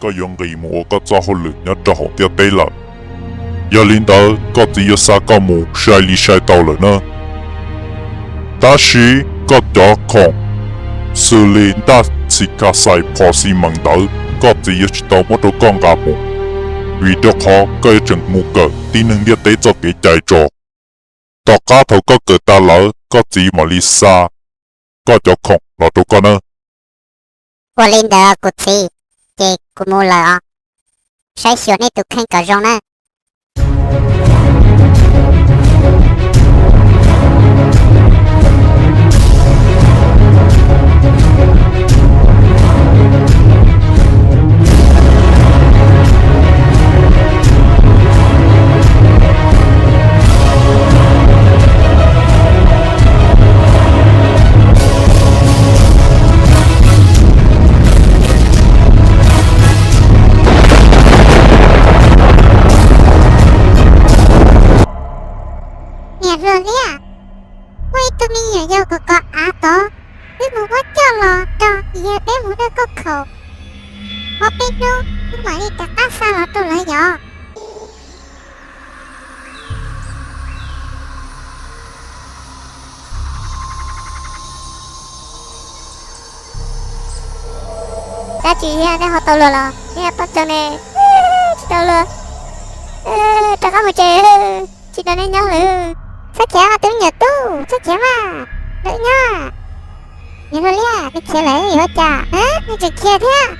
koj yuav nqis mus ua koj txoj hauj lwm nyob rau hauv ntiaj teb lawm. Yog li ntawd koj txiv yuav xa koj mus sai li sai tau lawm na. Tab sis koj cov khoom xws li ntaj txhim ka xais phom xi mees ntawd koj txiv yuav tsis tau muab rau koj nqa mus, vim rau qhov koj yuav tseem mus kawm tib neeg ntiaj teb txoj kev cai tso. Tom qab thaum koj kawm tas lawm koj txiv mam li xa koj cov khoom los rau koj nawb. Ua li ntawd kuv txiv, ces kuv mus lawm os. Saib xyuas nej tus kheej kom zoo nawb. Niam hluas Liab, muaj ib tug me nyuam yaus kov kov av tod, wb mus muab coj los rau yawg peb mus noj kauj khaum, ob peb hnub wb mam li rov qab xa los rau lawv yom. Dab tsi thiab, nej ho tau luag los nej poj ntxoog ne? Tsis tau luag, rov qab mus tsev, tsis nrog nej nyob lawm. Txhob khiav mas tus me nyuam tub, txhob khiav mas, lawm nyob. Niam hluas Liab, nej khiav lawm yuav ua cas? Nej tseem khiav thiab.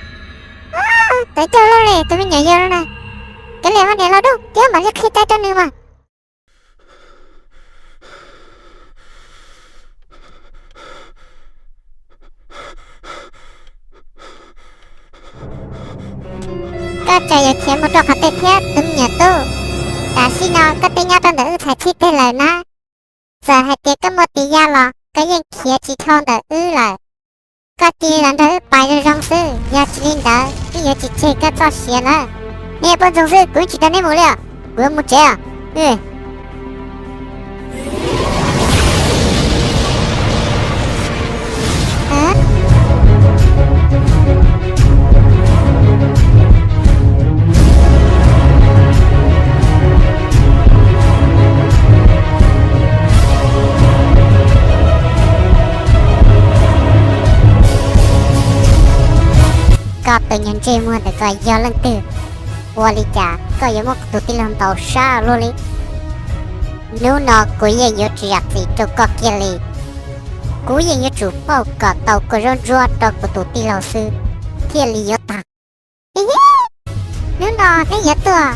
Tawv cog loj li tus me nyuam yau no na. Kav liam mas niam laus Dub, thiab mam li qhia cai rau nws mas. Koj tseem yuav khiav mus rau qhov twg thiab tus me nyuam tub? Tam sim no koj twb nyob rau ntawm wb txhais txhij teg lawm na. Txawm hais tias koj muaj tis ya los koj yeej khiav tsis dhau ntawm wb lawm. Koj cia li los nrog wb pais zoo zoo xwb, yog tsis li ntawd wb yuav tsis tseg koj txoj sia lawm. Nej poj ntxoog xwb, kuv yeej tsis nrog nej mus li os, kuv yuav mus tsev os. Koj tus nyuag ntsej muag ntawm ko yog leej twg? Ua li cas koj yuav muab kuv tus tij laug ntaus sab luaj li? Hnub no kuv yeej yuav tsis zam txim rau koj kiag li. Kuv yeej yuav tsum pauj kom tau kua zaub ntsuab rau kuv tus tij laug xwb thiaj li yuav tag. Hnub no neb yuav tuaj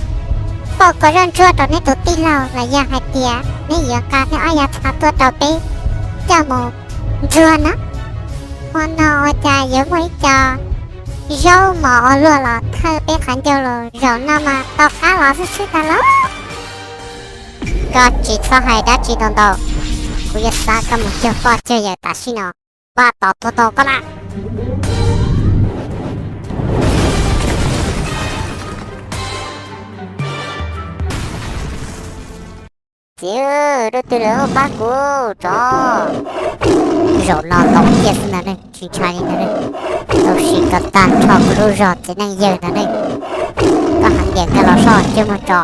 pauj kua zaub ntsuab rau neb tus tij laug los yog hais tias neb yuav nqa neb ob yav txha tuaj rau peb coj mus ntxuag na? Hmo no ua cas yuav muaj ib co zaub mos ua luaj los thawj peb qhov ncauj los? Zaum no mas tau qab los xwb xwb tag lauj. Koj tsis txhob hais dab tsi ntau ntau, kuv yuav xa koj mus cuag poj cuag yawm tam sim no, pab tos tuag tau koj na. Txiv, leej twg lawm pab kuv tso. Zaum no tau kiag xwb ntag ne, tsis ntshai li ntag ne. Tau sim kom tag nrho kuv lub zog txiv neej yawg ntag ne. Koj heev tiag, koj los soj cuag muag tso.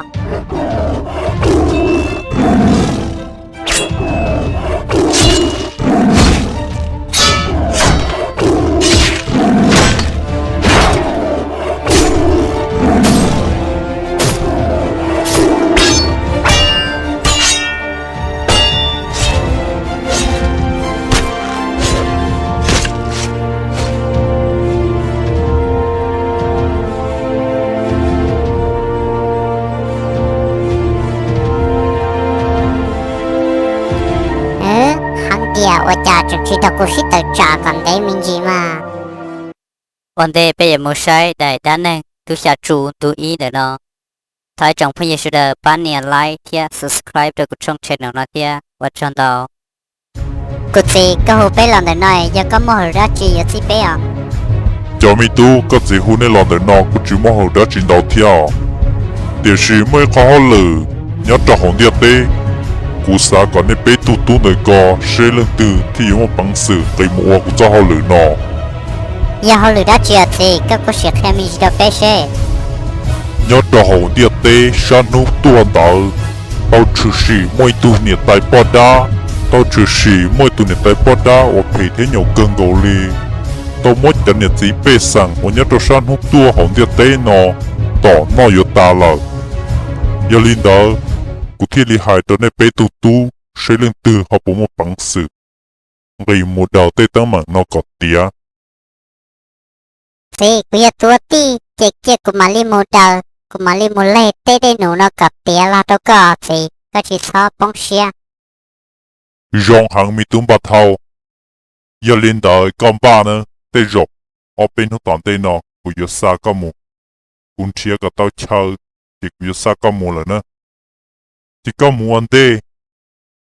Heev tiag, ua cas tseem tsis nrog kuv sib tawm tsam kom ntev me ntsis mas. Ua ntej peb yuav mus saib daim dab neeg tub xya tsu ntu ib ntawm no, thov ib tsoom phooj ywg sawv daws pab nias like thiab subscribe rau kuv tshooj channel no thiab, ua tsaug ntau. Kuv txiv, koj hu peb los ntawm no yog koj muaj hauj lwm dab tsi yuav txib peb os? Cov me tub, koj txiv hu nej los ntawm no kuj tsis muaj hauj lwm dab tsi ntau thiab os. Tiam sis muaj ib qho hauj lwm nyob rau hauv ntiaj teb, kuv xav kom nej peb tug tub ntawm ko seb leej twg thiaj yuav muaj peev xwm nqis mus ua kuv txoj hauj lwm no. Yog hauj lwm dab tsi os txiv, koj kuj sim qhia me ntsis rau peb seb. Nyob rau hauv ntiaj teb sab hnub tuaj ntawd, tau tshwm sim muaj ib tug niam tais poj dab, tau tshwm sim muaj ib tug niam tais poj dab uas phem thiab nyaum kawg nkaus li, tau muab cov niam txiv pej xeem uas nyob rau sab hnub tuaj hauv ntiaj teb no tom noj yuav tas lawm. Yog li ntawd, kuv thiaj li hais rau nej peb tug tub seb leej twg ho puas muaj peev xwm nqis mus daws tej teeb meem no kom tiav. Txiv, kuv yog tus tij, ces cia kuv mam li mus daws, kuv mam li mus leg tej dej num no kom tiav los rau koj txiv, koj tsis txhob poob siab. Zoo heev me tub npaj thau. Yog li ntawd koj npaj na, tej zaum ob peb hnub tom ntej no kuv yuav xa koj mus. Kuv nrhiav kom tau chaw, ces kuv yuav xa koj mus lawm na. Ces koj mus ua ntej,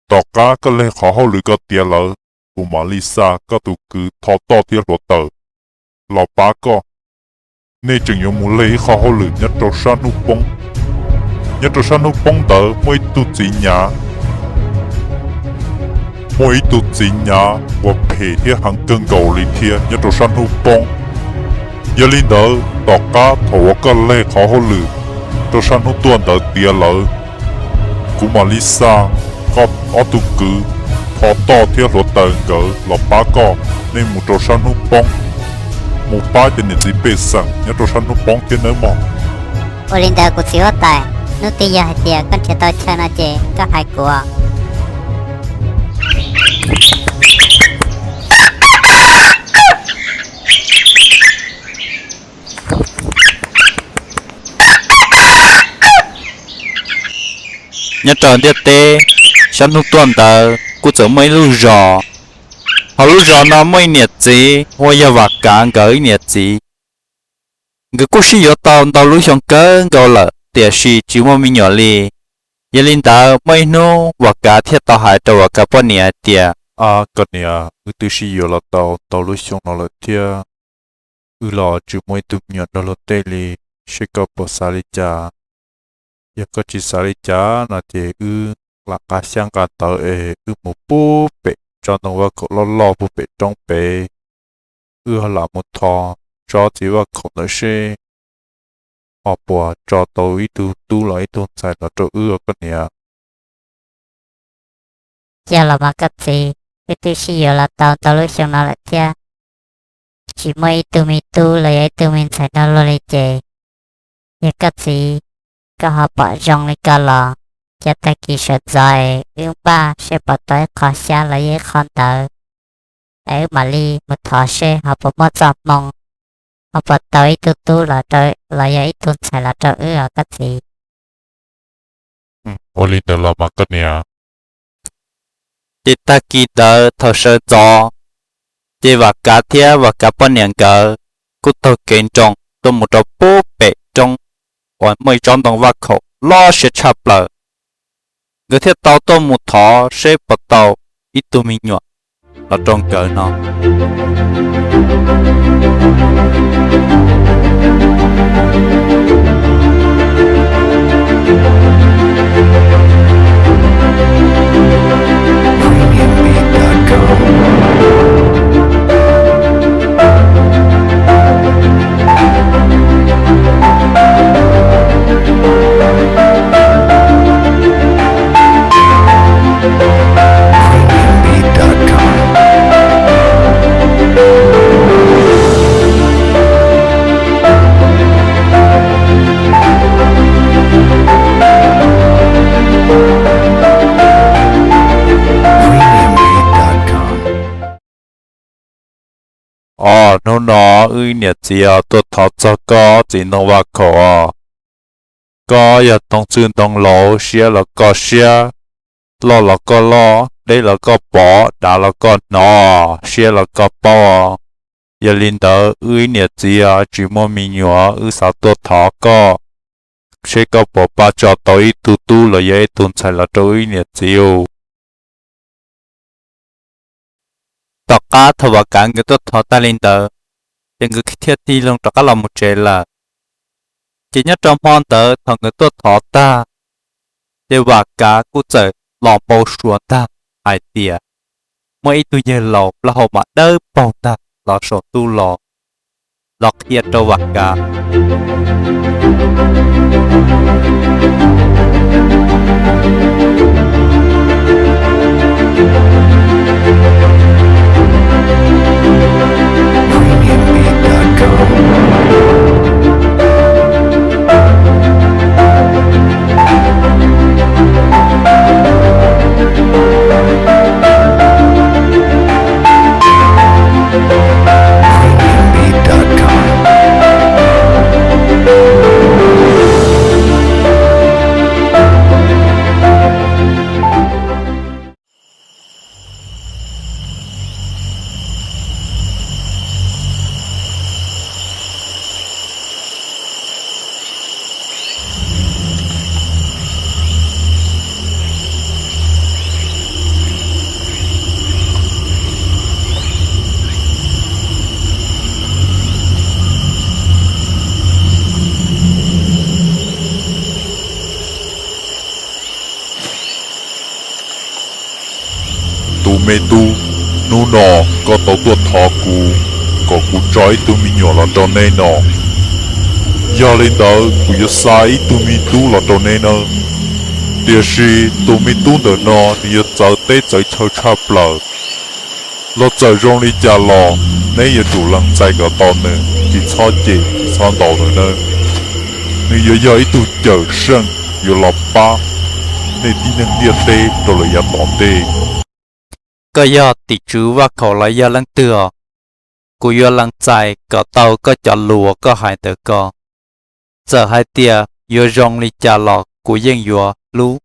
tom qab koj leg qhov hauj lwm koj tiav lawm, kuv mam li xa koj tus kwv Thov Toj thiab Hluav Taws los pab koj. Nej tseem yuav mus leg ib qho hauj lwm nyob rau sab hnub poob. Nyob rau sab hnub poob ntawd muaj ib tug txiv nyav, muaj ib tug txiv nyav uas phem thiab heev kawg nkaus li thiab nyob rau sab hnub poob. Yog li ntawd tom qab thaum uas koj leg qhov hauj lwm rau sab hnub tuaj ntawd tiav lawm, kuv mam li xa koj ob tug kwv Thov Toj thiab Hluav Taws nkawd los pab koj. Nej mus rau sab hnub poob, mus pab cov niam txiv pej xeem nyob rau sab hnub poob thiab nawb mog. Ua li ntawd kuv txiv huab tais, hnub twg yog hais tias koj nrhiav tau chaw no ces koj hais kuv. Nyob rau ntiaj teb sab hnub tuaj ntawd kuj txawm muaj ib lub zos. Hauv lub zos no muaj ib niam txiv uas yog Vam Kav nkawd ib niam txiv. Nkawd kuj sib yuav tau ntau lub xyoo kawg nkaus lawm tiam sis tsis muaj me nyuam li. Yog li ntawd muaj ib hnub Vam Kav thiaj tau hais rau Vam Kav poj niam hais tias, Koj niam, wb twb sib yuav los tau ntau lub xyoo no lawm thiab, wb los tsis muaj ib tug me nyuam nrog luag tej li, seb koj puas xav li cas? Yog koj tsis xav li cas no ces wb lam nqa xyab nqa ntawv es wb mus puag pem tsob ntoo vaj khaum loj loj puag pem roob pem, wb ho lam mus thov tsob txiv vaj khaum ntawd seb ho puas tso tau ib tug tub los ib tug ntxhais los rau wb os koj niam. Yog los mas koj txiv, wb twb sib yuav los tau ntau lub xyoo no lawm thiab, tsis muaj ib tug me tub los yog ib tug me ntxhais nrog luag li ces, yog koj txiv, koj ho pom zoo li ko los, cia tag kis sawv ntxov es wb npaj seb puas tau ib qho xyab los yog ib qho ntawv, es wb mam li mus thov seb ho puas muaj txoj hmoo, ho puas tau ib tug tub los yog ib tug ntxhais los rau wb os koj txiv. Ua li ntawd los mas koj niam. Ces tag kis ntawd thaum sawv ntxov, ces Vam Kav thiab Vam Kav poj niam nkawd kuj taug kev nroos tuaj mus rau puag pem roob uas muaj ib tsob ntoo vaj khaum loj siab tshaj plaws. Nkawd thiaj tau tuaj mus thov seb puas tau ib tug me nyuam los rau nkawd no. Os, hnub no wb niam txiv os tuaj thov txog koj txiv ntoo vaj khaum os. Koj yog ntoo txwj ntoo laus, siab los koj siab, loj los koj loj, deb los koj pom, dav los koj hnov, siab los koj paub. Yog li ntawd wb niam txiv os tsis muaj me nyuam, wb xav tuaj thov koj seb koj puas pab tso tau ib tug tub los yog ib tug ntxhais los rau wb niam txiv. Tom qab thaum Vam Kav nkawd tuaj thov tag li ntawd, ces nkawd thiaj tig loo rov qab los mus tsev lawm. Ces nyob rau hmo ntawd thaum nkawd tuaj thov tag, ces Vam Kav kuj txawm los npau suav ntag hais tias muaj ib tug yawg laus plaub hau mas dawb paug ntag los saum ntuj los. los qhia rau Vam Kav. Tus me tub, hnub no koj tau tuaj thov kuv kom kuv tso ib tug me nyuam los rau nej no. Yog li ntawd kuv yuav xa ib tug me tub los rau nej nawb. Tiam sis tus me tub ntawm no nws yuav txawv teb txawv chaw tshaj plaws. Los txawm zoo li cas los neb yuav tsum lees txais kom tau nws, tsis txhob cem tsis txhob ntaus nws nawb. Nws yuav yog ib tug cawm seej yuav los pab nej tib neeg ntiaj teb rau lawm yav tom ntej. Koj yog tim tswv Vaj Khaum los yog leej twg os? Kuv yuav lees txais kom tau koj cov lus uas koj hais ntawd ko. Txawm hais tias yuav zoo li cas los kuv yeej yuav hlub,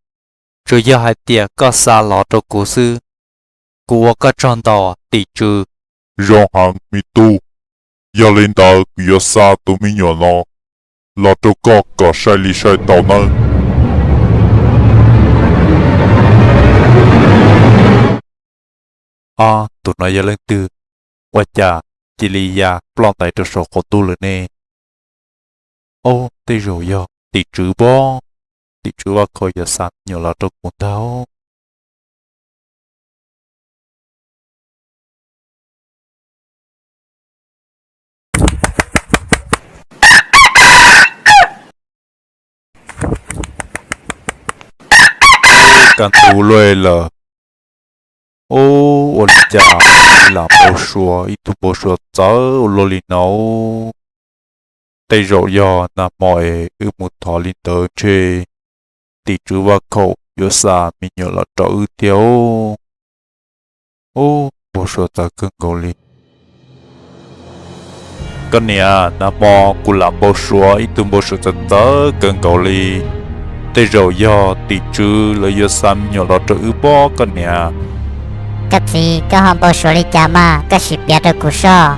tsuas yog hais tias koj xa los rau kuv xwb. Kuv ua koj tsaug ntau, tim tswv. Zoo heev me tub, yog li ntawd kuv yuav xa tus me nyuam no los rau koj kom sai li sai tau nawb. Ab, tus no yog leej twg? Ua cas cia li ya ploj ntais rau saum qaum ntuj lawm ne? Ob, tej zaum yog tim tswv pob. Tim tswv Vaj Khaum yuav xa me nyuam los rau kuv ntag. Kaj ntug luaj lawm. Ub, ua li cas lam npau suav ib tug npau suav txawv ua luaj li no? Tej zaum yog nag hmo es wb mus thov li ntawd ntshe tim tswv Vaj Khaum yuav xa me nyuam los rau wb thiab. Ub, npau suav txawv kawg nkaus li. Koj niam, nag hmo kuv lam npau suav ib tug npau suav txawv txawv kawg nkaus li. Tej zaum yog tim tswv lawv yuav xa me nyuam los rau wb pob koj niam. Koj txiv, koj ho npau suav li cas mas koj sim piav rau kuv soj.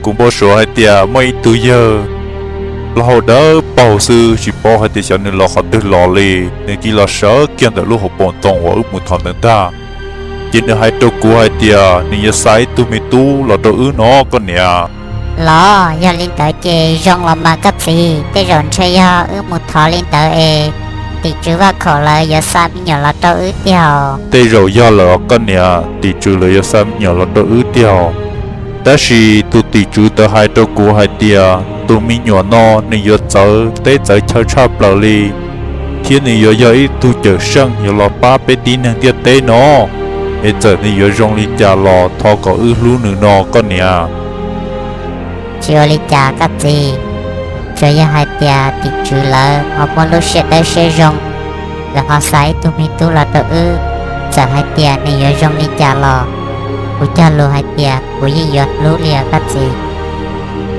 Kuv npau suav hais tias muaj ib tug yawg plaub hau dawb paug xwb, tsis paub hais tias xyov nws los qhov twg los li, nws cia los sawv kiag ntawm lub hauv paus ntoo uas wb mus thov ntawd ntag. Ces nws hais rau kuv hais tias nws yuav xa ib tug me tub los rau wb no koj niam. Los yog li ntawd ces zoo los mas koj txiv, tej zaum ntshe yog wb mus thov li ntawd es tim tswv Vaj Khaum lawv yuav xa me nyuam los rau wb tiag. Tej zaum yog lawm koj niam, tim tswv lawv yuav xa me nyuam los rau wb tiag. Tab sis tus tim tswv ntawd hais rau kuv hais tias tus me nyuam no nws yuav txawv teb txawv chaw tshaj plaws li, thiab nws yuav yog ib tug cawm seej yuav los pab peb tib neeg ntiaj teb no. Es txawm nws yuav zoo li cas los thov kom wb hlub nws no koj niam. Tsis ua li cas koj txiv, tsuas yog hais tias tim tswv lawv ho muaj lub siab dawb siab zoo, lawv ho xa ib tug me tub los rau wb. Txawm hais tias nws yuav zoo li cas los kuv cog lus hais tias kuv yeej yuav hlub li os koj txiv.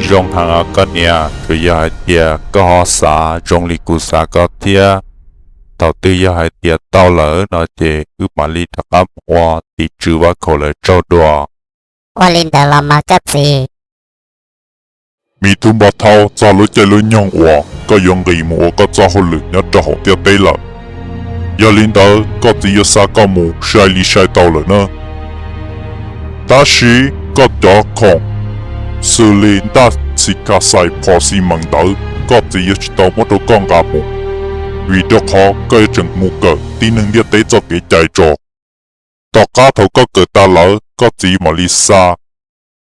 Zoo heev os koj niam, tsuas yog hais tias koj ho xav zoo li kuv xav koj thiab. Thaum twg yog hais tias tau lawm no ces wb mam li rov qab mus ua tim tswv Vaj Khaum lawv tsaug dua. Ua li ntawd los mas koj txiv. Me tub Npov Thauj, txog lub caij lub nyoog uas koj yuav nqis mus ua koj txoj hauj lwm nyob rau hauv ntiaj teb lawm. Yog li ntawd koj txiv yuav xa koj mus sai li sai tau lawm na. Tab sis koj cov khoom xws li ntaj xi ka xais phom xi mees ntawd koj txiv yuav tsis tau muab rau koj nqa mus, vim rau qhov koj yuav tseem mus kawm tib neeg ntiaj teb txoj kev cai tso. Tom qab thaum koj kawm tas lawm koj txiv mam li xa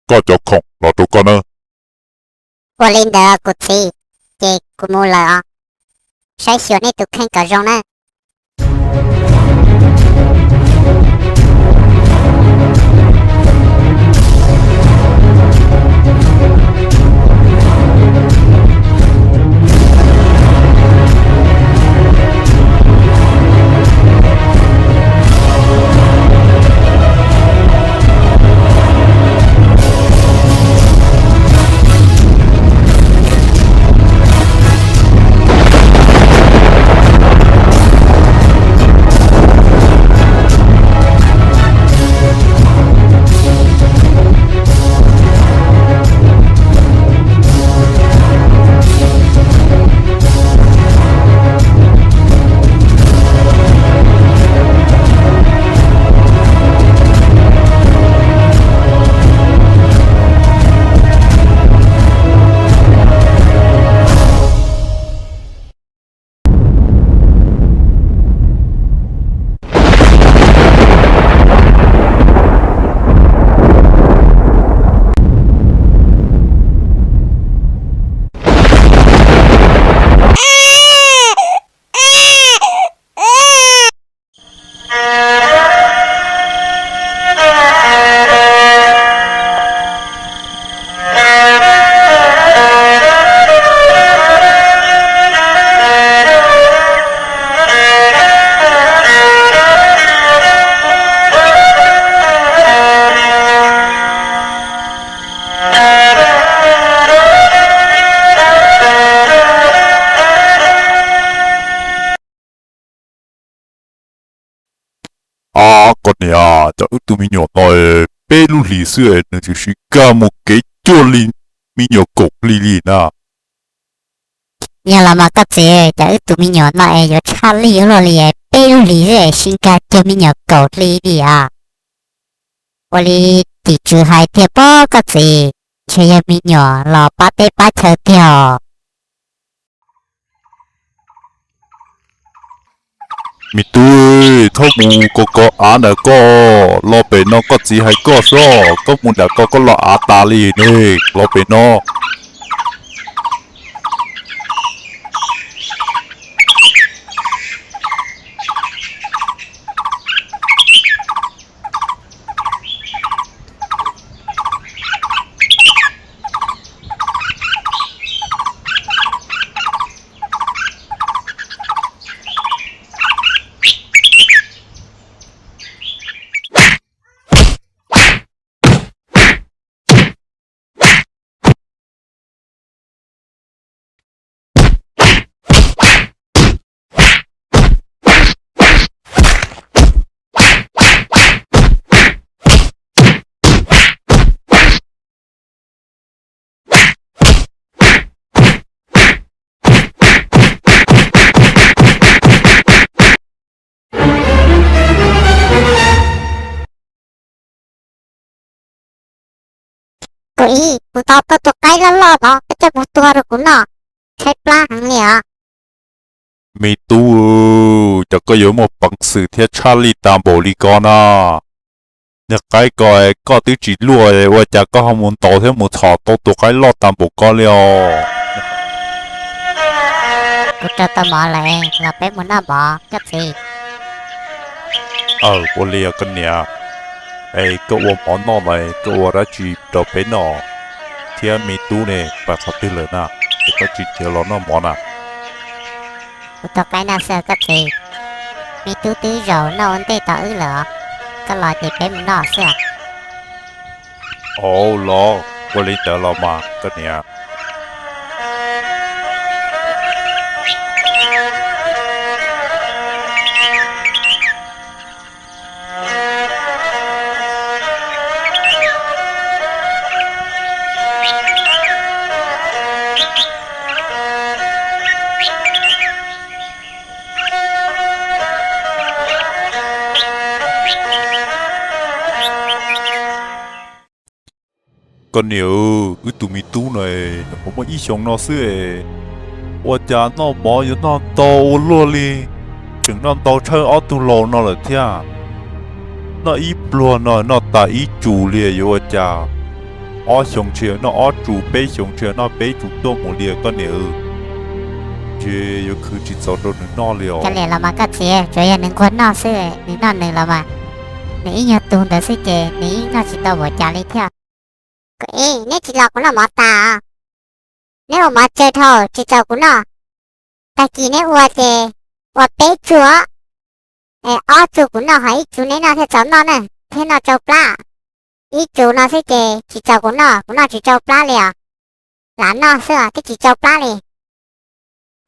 koj cov khoom los rau koj nawb. Ua li ntawd kuv txiv, ces kuv mus lawm os. Saib xyuas nej tus kheej kom zoo nawb. Ab, koj niam, cas wb tus me nyuam no peb lub hlis xwb es nws tseem siv kag mus kev cuag li me nyuam kaum hli li na. Yog los mas koj txiv, cas wb tus me nyuam no es yuav tshaj lij ua luaj li, peb lub hlis xwb es siv kag cuag me nyuam kaum hli li as. Ua li tim tswv hais tiag pob koj txiv, ntshe yog me nyuam los pab teb pab chaw tiag os. Me tub, txhob mus kov kov av ntawm koj, los pem no koj txiv hais koj xwb, koj mus ntawm koj koj los av tas li ne, los pem no. Kuv ib, kuv tau tau tus qaib loj loj no, koj coj mus tua rau kuv noj, tshaib plab heev li os. Me tub, cas koj yuav muaj peev xwm thiab tshaj lij tag npaum li ko na? Niag qaib ko, koj twb tsis luaj ua cas koj ho mus ntaus thiab mus txhom tau tus qaib loj tag npaum ko li os? Kuv rau tau mov lawm, los peb mus noj mov koj txiv. Aw, ua li koj niam, es koj ua mov noj mas koj ua dab tsi rau peb noj? Thiab me tub ne, pais qhov twg lawm na, es koj tsis nrhiav los noj mov na? Kuv tus qaib noj xwb koj txiv, me tub twb zaum noj ua ntej tau wb lawm os, koj los ces peb mus noj xwb. Au los, ua li ntawd los mas koj niam. Koj niam, wb tus me tub no, nws puas muaj ib xyoos no xwb es ua cas noj mov yuav noj ntau ua luaj li, tseem noj ntau tshawb ob tug laus no lawm thiab. Noj ib pluag no noj tas ib tsus li yuav ua cas. ob xyoos ntshe noj ob tsu, peb xyoos ntshe noj peb tsu tuaj mus li koj niam. Ntshe yuav khwv tsis txaus rau nws noj li os. Kav liam los mas koj txiv, tsuas yog nws nquag noj xwb, nws noj nws los mas, nws ib nyuag tug ntawd xwb ces nws yeej noj tsis tau npaum cas li thiab. Kuv, neb tsis los kuv noj mov tas. Neb ua mov tsawg dhau tsis txaus kuv noj. Tag kis neb ua ces ua peb tsu, ob tsu kuv noj, ho ib tsu neb noj thiaj txaus noj na, thiaj noj tsau plab. Ib tsu no xwb ces tsis txaus kuv noj, kuv noj tsis tsau plab li os. Lam noj xwb os twb tsis tsau plab li.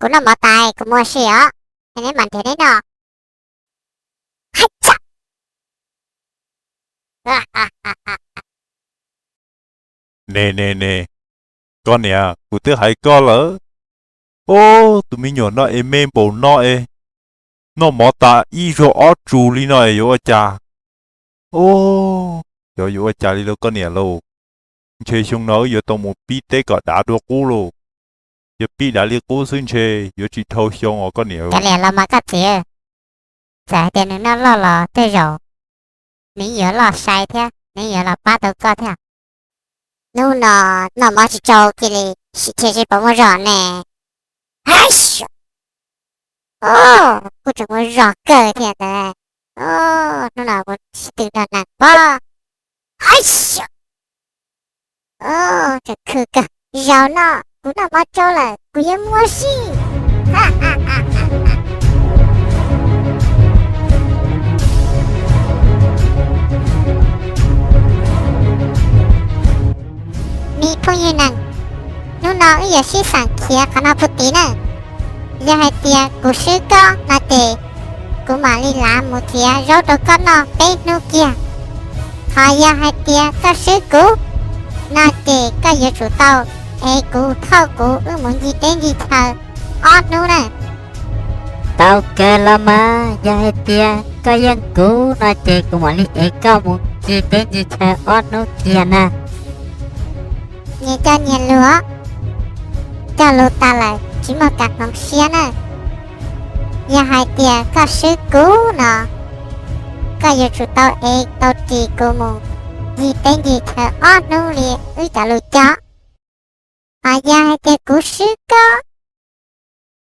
Kuv noj mov tas kuv mus ua si os, neb mam nrhiav neb noj. Ne ne ne, koj niam, kuv twb hais koj lawm. Ub, tus me nyuam no es me npaum no es, noj mov tas ib zaug ob tsu li no es yuav ua cas? Ub, yog yuav ua cas li lauj koj niam lauj? Ntshe xyoo no wb yuav tau mus pib teb kom dav dua qub lauj. Yog pib dav li qub xwb ntshe yuav tsis dhau xyoo os koj niam. Kav liam los mas koj txiv, txawm hais tias nws noj loj los tej zaum nws yuav loj sai thiab nws yuav los pab tau koj thiab. Hnub no noj mov tsis tsau kiag li, sim nrhiav seb puas muaj zog ne. Kuj tseem muaj zog kawg thiab ntawd. Hnub no kuv sib tw nrog neeg pob. Tseem khw kawg. Zaum no kuv noj mov tsau lawm, kuv yuav mus ua si. Me phooj ywg neeg, hnub no wb yuav sib xeem khiav qhov no puag tid na. Yog hais tias kuv swb koj no ces kuv mam li lav mus txiav zaub rau koj noj peb hnub kiag. Ho yog hais tias koj swb kuv no ces koj yuav tsum tau ev kuv thauj kuv wb mus ncig teb ncig chaw ob hnub na. Tau kawg los mas, yog hais tias koj yeej kuv no ces kuv mam li ev koj mus ncig teb ncig chaw ob hnub kiag na. Nyias coj nyias lus, cog lus tas lawm tsis muaj kam hloov siab na. Yog hais tias koj swb kuv no, koj yuav tsum tau ev tau ris kuv mus ncig teb ncig chaw ob hnub li wb cov lus cog. Ho yog hais tias kuv swb koj,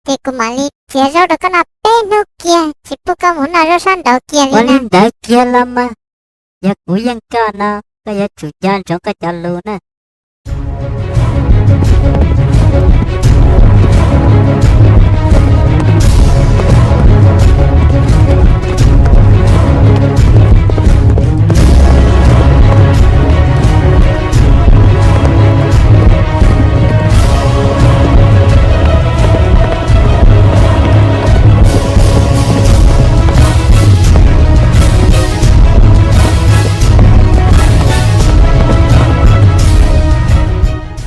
ces kuv mam li txiav zaub rau koj noj peb hnub kiag, tsis pub koj mus noj zaub sab nraud kiag li. Ua li ntawd kiag los mas, yog kuv yeej koj no, koj yuav tsum nco ntsoov koj cov lus na.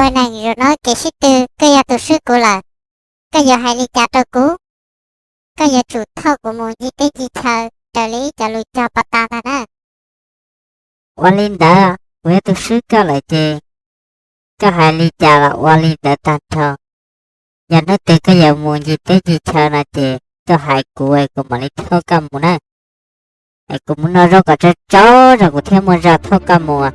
Pawg neeg, zaum no kev sib tw koj yog tus swb kuv lawm, koj yuav hais li cas rau kuv? Koj yuav tsum thauj kuv mus ncig teb ncig chaw raws li ib cov lus cog pov tas ntag na. Ua li ntawd, kuv yog tus swb koj lawm ces koj hais li cas los ua li ntawd tag nrho. Yog hnub twg koj yuav mus ncig teb ncig chaw no ces koj hais kuv es kuv mam li thauj koj mus na. Es kuv mus noj zaub kom tsau tsau zog kuv thiaj muaj zog thauj koj mus.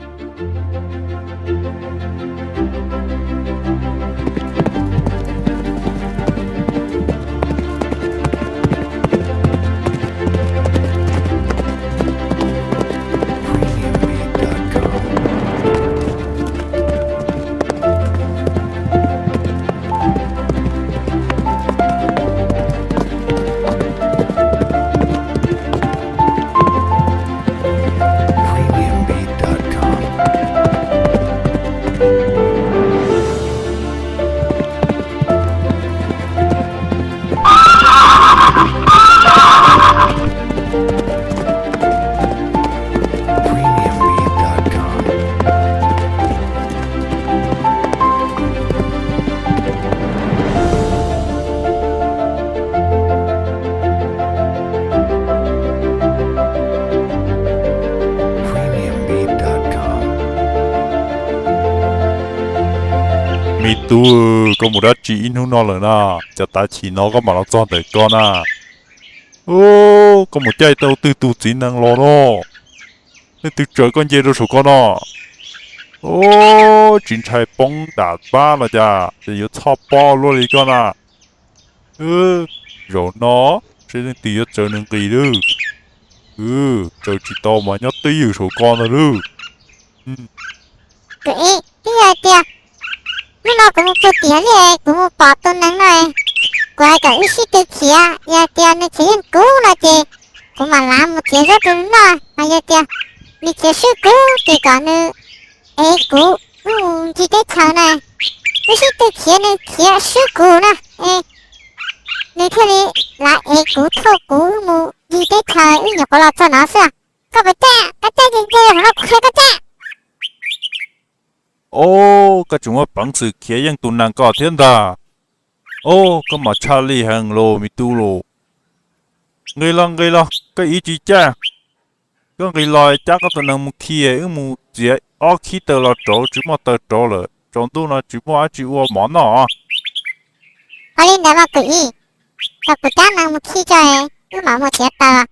Me tub, koj mus dab tsi ib hnub no lawm na? Cov tav chim no koj mam los txog ntawm ko na. Koj mus caij tau twg tus txiv nees los no? Leej twg tsaws koj nce rau saum ko no? Tsis ntshai poob nram pab los cas, ces yuav txhoj pob luaj li koj na. Zaum no seb leej twg yuav txawv nws nqis lawm. Txawv tsis tau mas nyob twj ywm saum ko ntag lawm. Kuv ib, twb yog tias hnub no kuv mus puag tim li kuv mus pom tus nees no, kuv hais kom wb sib tw khiav, yog tias nws khiav yeej kuv no ces kuv mam lav mus txiav zaub rau nws noj, mas yog tias nws khiav swb kuv ces kom nws ev kuv wb mus ncig teb chaws na. Wb sib tw khiav, nws khiav swb kuv na, nws thiaj li lav ev kuv thauj kuv wb mus ncig teb chaws, wb nyuam qhuav los txog no xwb. Koj puas caj? Koj caj ces nce los kuv qhia koj caj. Ob, koj tseem muaj peev xwm khiav yeej tus nees ko thiab ntag. Ob, koj mas tshaj lij heev lauj me tub lauj. Nqis los nqis los, koj ib tsis caj. Koj nqis los cab koj tus nees mus khi, wb mus txiav ob khib taws los rauv, tsis muaj taws rauv lawm, tsaus ntuj no tsis muaj dab tsi ua mov noj. Ua li ntawd mas kuv ib, kom kuv cab nees mus khi tso, wb mam mus txiav taws.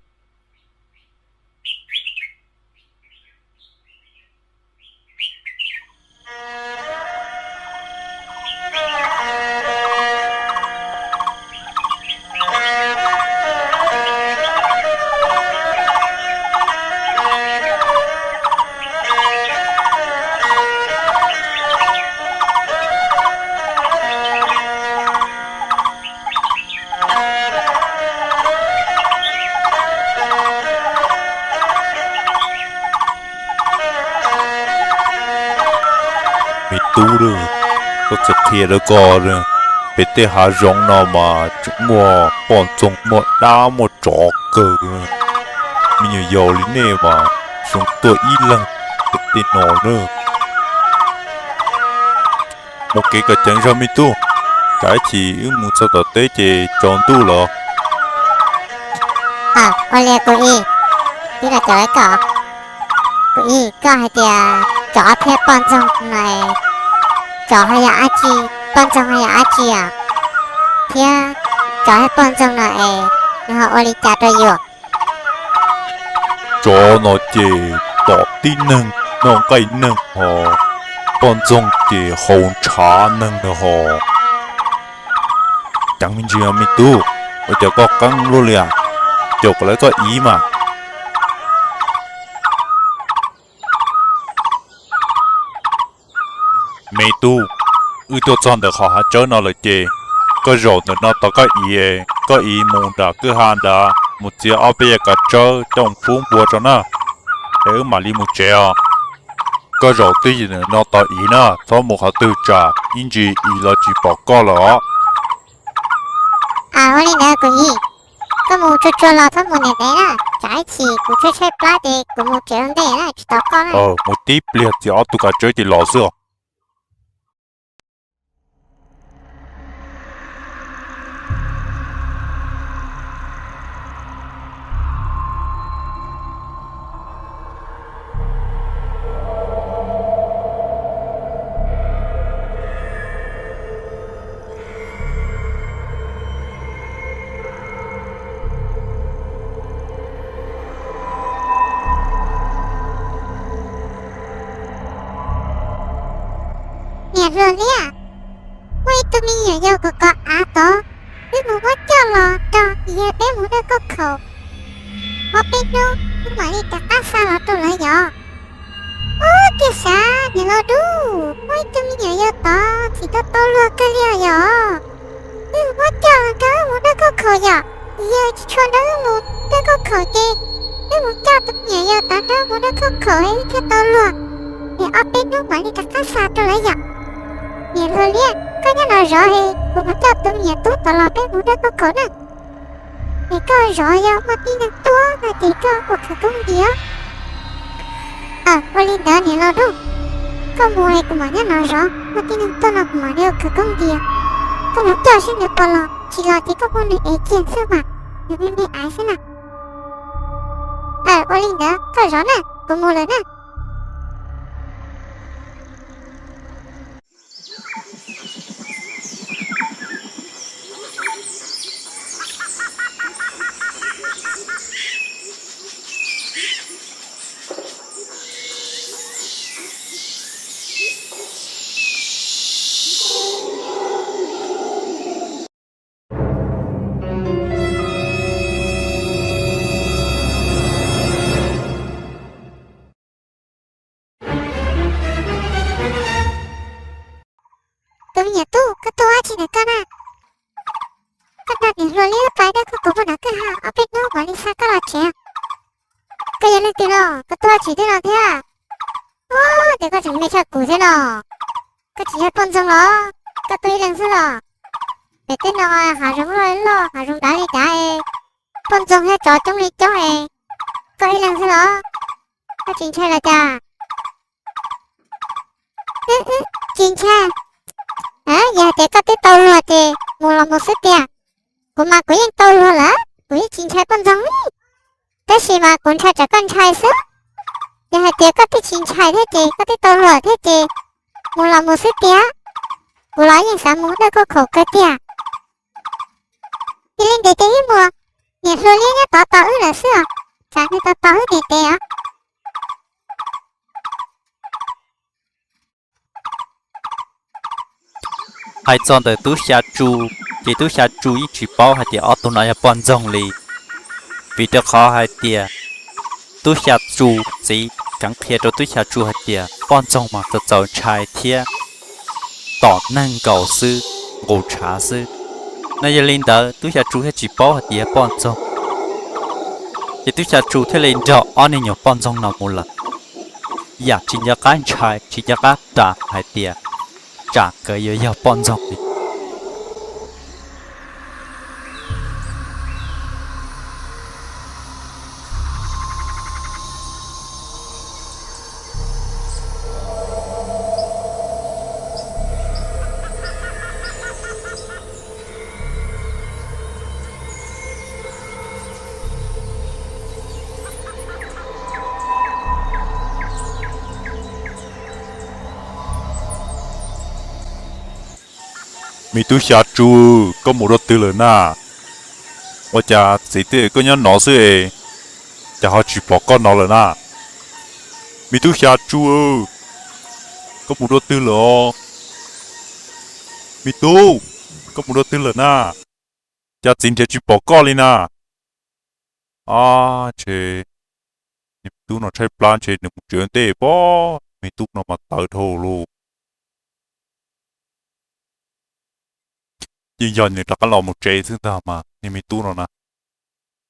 Me tub, koj txawm qhia rau koj, pem tej hav zoov no mas tseem muaj poj ntxoog, muaj dab, muaj tsov kawg. Me nyuam yaus li nej mas zoo tuaj ib leeg pem tej no na. Mus kev kom ceev zog me tub, tsam ib chim wb mus txog tom teb ces tsaus ntuj lawm. Ua li kuv ib, tib los cov lawv koj, kuv ib, koj hais tias tsov thiab poj ntxoog no, tsov ho yog dab tsi, poj ntxoog ho yog dab tsi os? Thiab tsov thiab poj ntxoog no es nws ho ua li cas rau yus? Tsov no ces tom tib neeg noj nqaij neeg ho, poj ntxoog ces haus ntshav neeg na ho. Ceev me ntsis me tub, ua cas koj qeeb luaj li, caum kom lawv koj ib mas. Me tub, wb tuaj txog ntawm qhov hav tsawb no lawm ces koj zaum ntawm no tos koj ib, koj ib mus nram kwj ha nrad mus txiav ob peb yam kav tsawb coj mus pub npua tso na, es wb mam li mus tsev os. Koj zaum twj ywm ntawm no tos ib na, txhob mus qhov twg tsam ib ntsis ib los tsis pom koj lawm os. Ua li ntawd kuv ib, koj mus tsuag tsuag los txhob mus ntev ntev na, tsam ib chim kuv tshaib tshaib plab ces kuv mus tsev ua ntej na tsis tos koj na. Mus tib pliag txiav ob tug kav tsawb ces los xwb os. Niam hluas Liab, muaj ib tug me nyuam yaus kov kov av tod, wb mus muab coj los rau yawg peb mus dawj kauj khaum, ob peb hnub wb mam li rov qab xa los rau lawv yom. Ub, tiag sav niam laus dub, muaj ib tug me nyuam yaus tod txim tau tau luag kawg li os yom. Wb mus muab coj los nrog wb mus dawj kauj khaum yom. Yawg tsis tshua nrog wb mus dawj kauj khaum ces wb mus coj tus me nyuam yaus tod nrog wb mus dawj kauj khaum es wb thiaj tau luag. Es ob peb hnub mam li rov qab xa rau lawv yom. Niam hluas Liab, koj nyob no zov es kuv mus coj tus me nyuam tub tod los peb mus dawj kauj khaum na. Es koj zov, yog muaj tib neeg tuaj no ces koj ua khawv koob ntiag. Ua li ntawd niam laus dub, koj mus es kuv mam nyob no zov, muaj tib neeg tuaj no kuv mam li ua khawv koob ntiag. Koj mus coj seb nws puas los, tsis los ces koj muab nws ev kiag xwb mas, nws me me aiv xwb na. Ua li ntawd koj zov na, kuv mus lawm na. dab tsi ntawm koj na? Koj nrog niam hluas liab pais dab koj kuv muaj nov koj ha, ob peb hnub mam li xa koj los tsev. Koj yog leej twg no? Koj tuaj tsis twg no thiab? Ua, tias koj tseem me tshaj kuv thiab no. Koj tsis yog poj ntxoog los? Koj tuaj ib leeg xwb los? Pem tej no hav zoov loj loj, hav zoov dav li dav, poj ntxoog thiab tsov coob li coob es, koj ib leeg xwb los? Koj tsis ntshai los cas? Tsis ntshai. Yog hais tias koj twb tau luag ces mus los mus xwb tiag. Kuv mas kuv yeej tau luag lawm, kuv yeej tsis ntshai poj ntxoog li. Tab sis mas kuv ntshai tsam koj ntshai xwb. Yog hais tias koj twb tsis ntshai thiab ces koj twb tau luag thiab ces mus los mus xwb tiag. Kuv los yeej xav mus dawj khuj khaum kawg tiag. Cia li ntev tes ib muag, niam hluas liab nyob tod tos wb lawm xwb os. Tsam nws tos tos wb ntev tes os. Hais txog ntawm tub xya tsu, ces tub xya tsu yeej tsis paub hais tias ob tug no yog poj ntxoog li. Vim rau qhov hais tias tub xya tsu txiv tseem qhia rau tub xya tsu hais tias poj ntxoog mas txaus txaus ntshai thiab tom neeg nkaus xwb, nqus tshav xwb. No yog li ntawd tub xya tsu thiaj tsis paub hais tias yog poj ntxoog. Ces tub xya tsu thiaj li nrog ob niag nyuam poj ntxoog no mus lawm, yam tsis nco qab ntshai tsis nco qab ras hais tias tsam nkawd yuav yog poj ntxoog li. Me tub xya tsu, koj mus rau twg lawm na? Ua cas txiv twb koj nyob no xwb es cas ho tsis pom koj no lawm na? Me tub xya tsu, koj mus rau twg lawm os? Me tub, koj mus rau twg lawm na? Cas txiv nrhiav tsis pom koj li na? Ab, ntshe niag me tub no tshaib plab ntshe nws mus tsev ntej pob, me tub no mas tawv dhau lawm. Yeej yog nws rov qab los mus tsev xwb ntag mas niag me tub no na.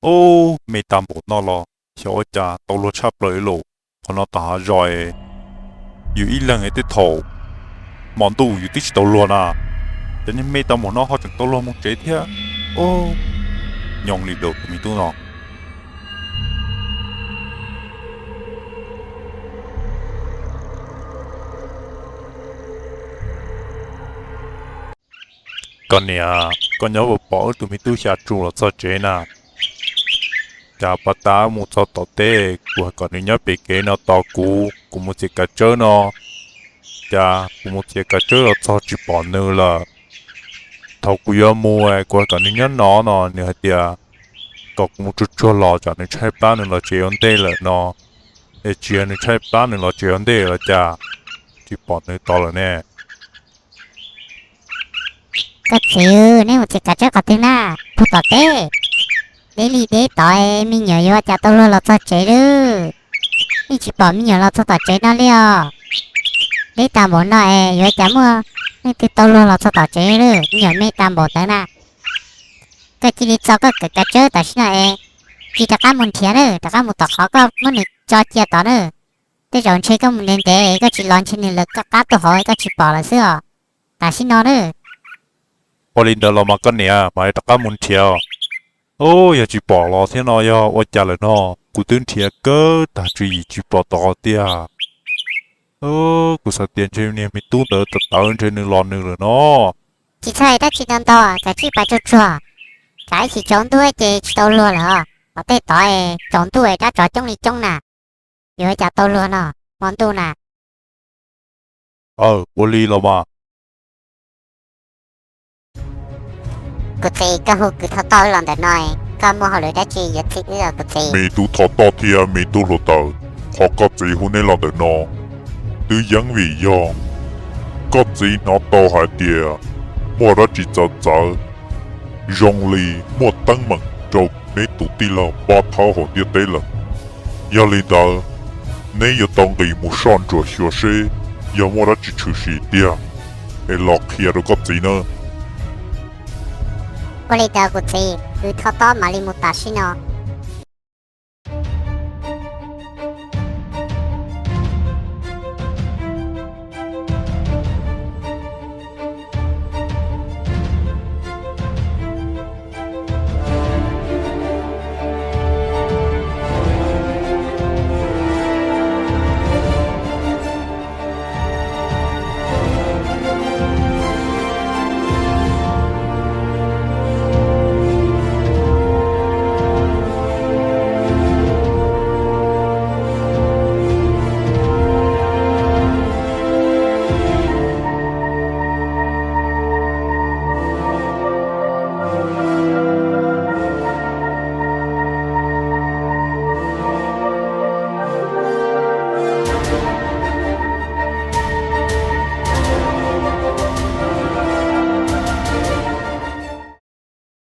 Ub, me tag npaum no los xyov ua cas tau luag tshaj plaws li lauj. Qhov no tom hav zoov yus ib leeg es tej thaum hmo ntuj yus twb tsis tau luag na, ces niag me tag npaum no ho tseem tau luag mus tsev thiab. Ub, nyob li tus me tub no. Koj niam, koj nyob puas pom wb tus me tub xya tsu los txog tsev na? Cas pab tab mus txog tom teb, kuv hais kom nws nyob pem kev no tos kuv, kuv mus txiav kav tsawb no. Cas kuv mus txiav kav tsawb los txog tsis pom nws lawm. Thaum kuv yuav mus, kuv hais kom nws nyob no no, nws hais tias kom kuv mus tsuag tsuag los tsam nws tshaib plab nws los tsev ua ntej lawm no. Es tsis yog nws tshaib plab nws los tsev ua ntej los cas tsis pom nws tod lawm ne? Koj txiv, neb mus txiav kav tsawb qhov twg na? Puag tom teb. Deb li deb tod, me nyuam yuav cas tau luag los txog tsev lawm. Yeej tsis pom me nyuam los txog tom tsev no li os. Deb tag npaum no es yuav cas muaj leej twg tau luag los txog tom tsev lawm, me nyuam me tag npaum ntawd na. Koj cia li txo koj kav tsawb tam sim no es cia li rov qab mus nrhiav na, rov qab mus tom qhov koj muab nws tso cia tod na. Tej zaum ntshe koj mus ntev ntev koj tsis los ntshe nws lawv koj qab tuaj hauv koj tsis pom lawm xwb os. Tam sim no na. Ua li ntawd los mas koj niam, mam li rov qab mus nrhiav. Ub, yog tsis pom los thiab no yog ua cas lawm no? Kuv twb nrhiav kawg tag tswv yim tsis pom tod tiag. Kuv xav tias ntshe niag me tub ntawd tawv tawv ntshe nws los nws lawm no. Tsis txhob hais dab tsi ntau ntau, kav tsij pais tsuag tsuag, tsam ib chim tsaus ntuj ces tsis tau luag lawm. Tom tej tod tsaus ntuj es dab tsov coob li coob na, yuav ua cas tau luag no hmo ntuj na. Aw, ua li los mas. Kuv txiv, koj hu kwv Thov Toj wb los ntawm no, koj muaj hauj lwm dab tsi yuav txib wb os kuv txiv? Me tub Thov Toj thiab me tub hluav taws, qhov koj txiv hu neb los ntawm no twb yeej vim yog koj txiv hnov tau hais tias muaj dab tsi txawv txawv, zoo li muaj teeb meem rau neb tus tij laug pab thaub hauv ntiaj teb lawm. Yog li ntawd, neb yuav tau nqis mus soj ntsuam xyuas seb yog muaj dab tsi tshwm sim tiag, es los qhia rau koj txiv nawb. Ua li ntawd kuv txiv, kwv Thoj Tob mam li mus tam sim no.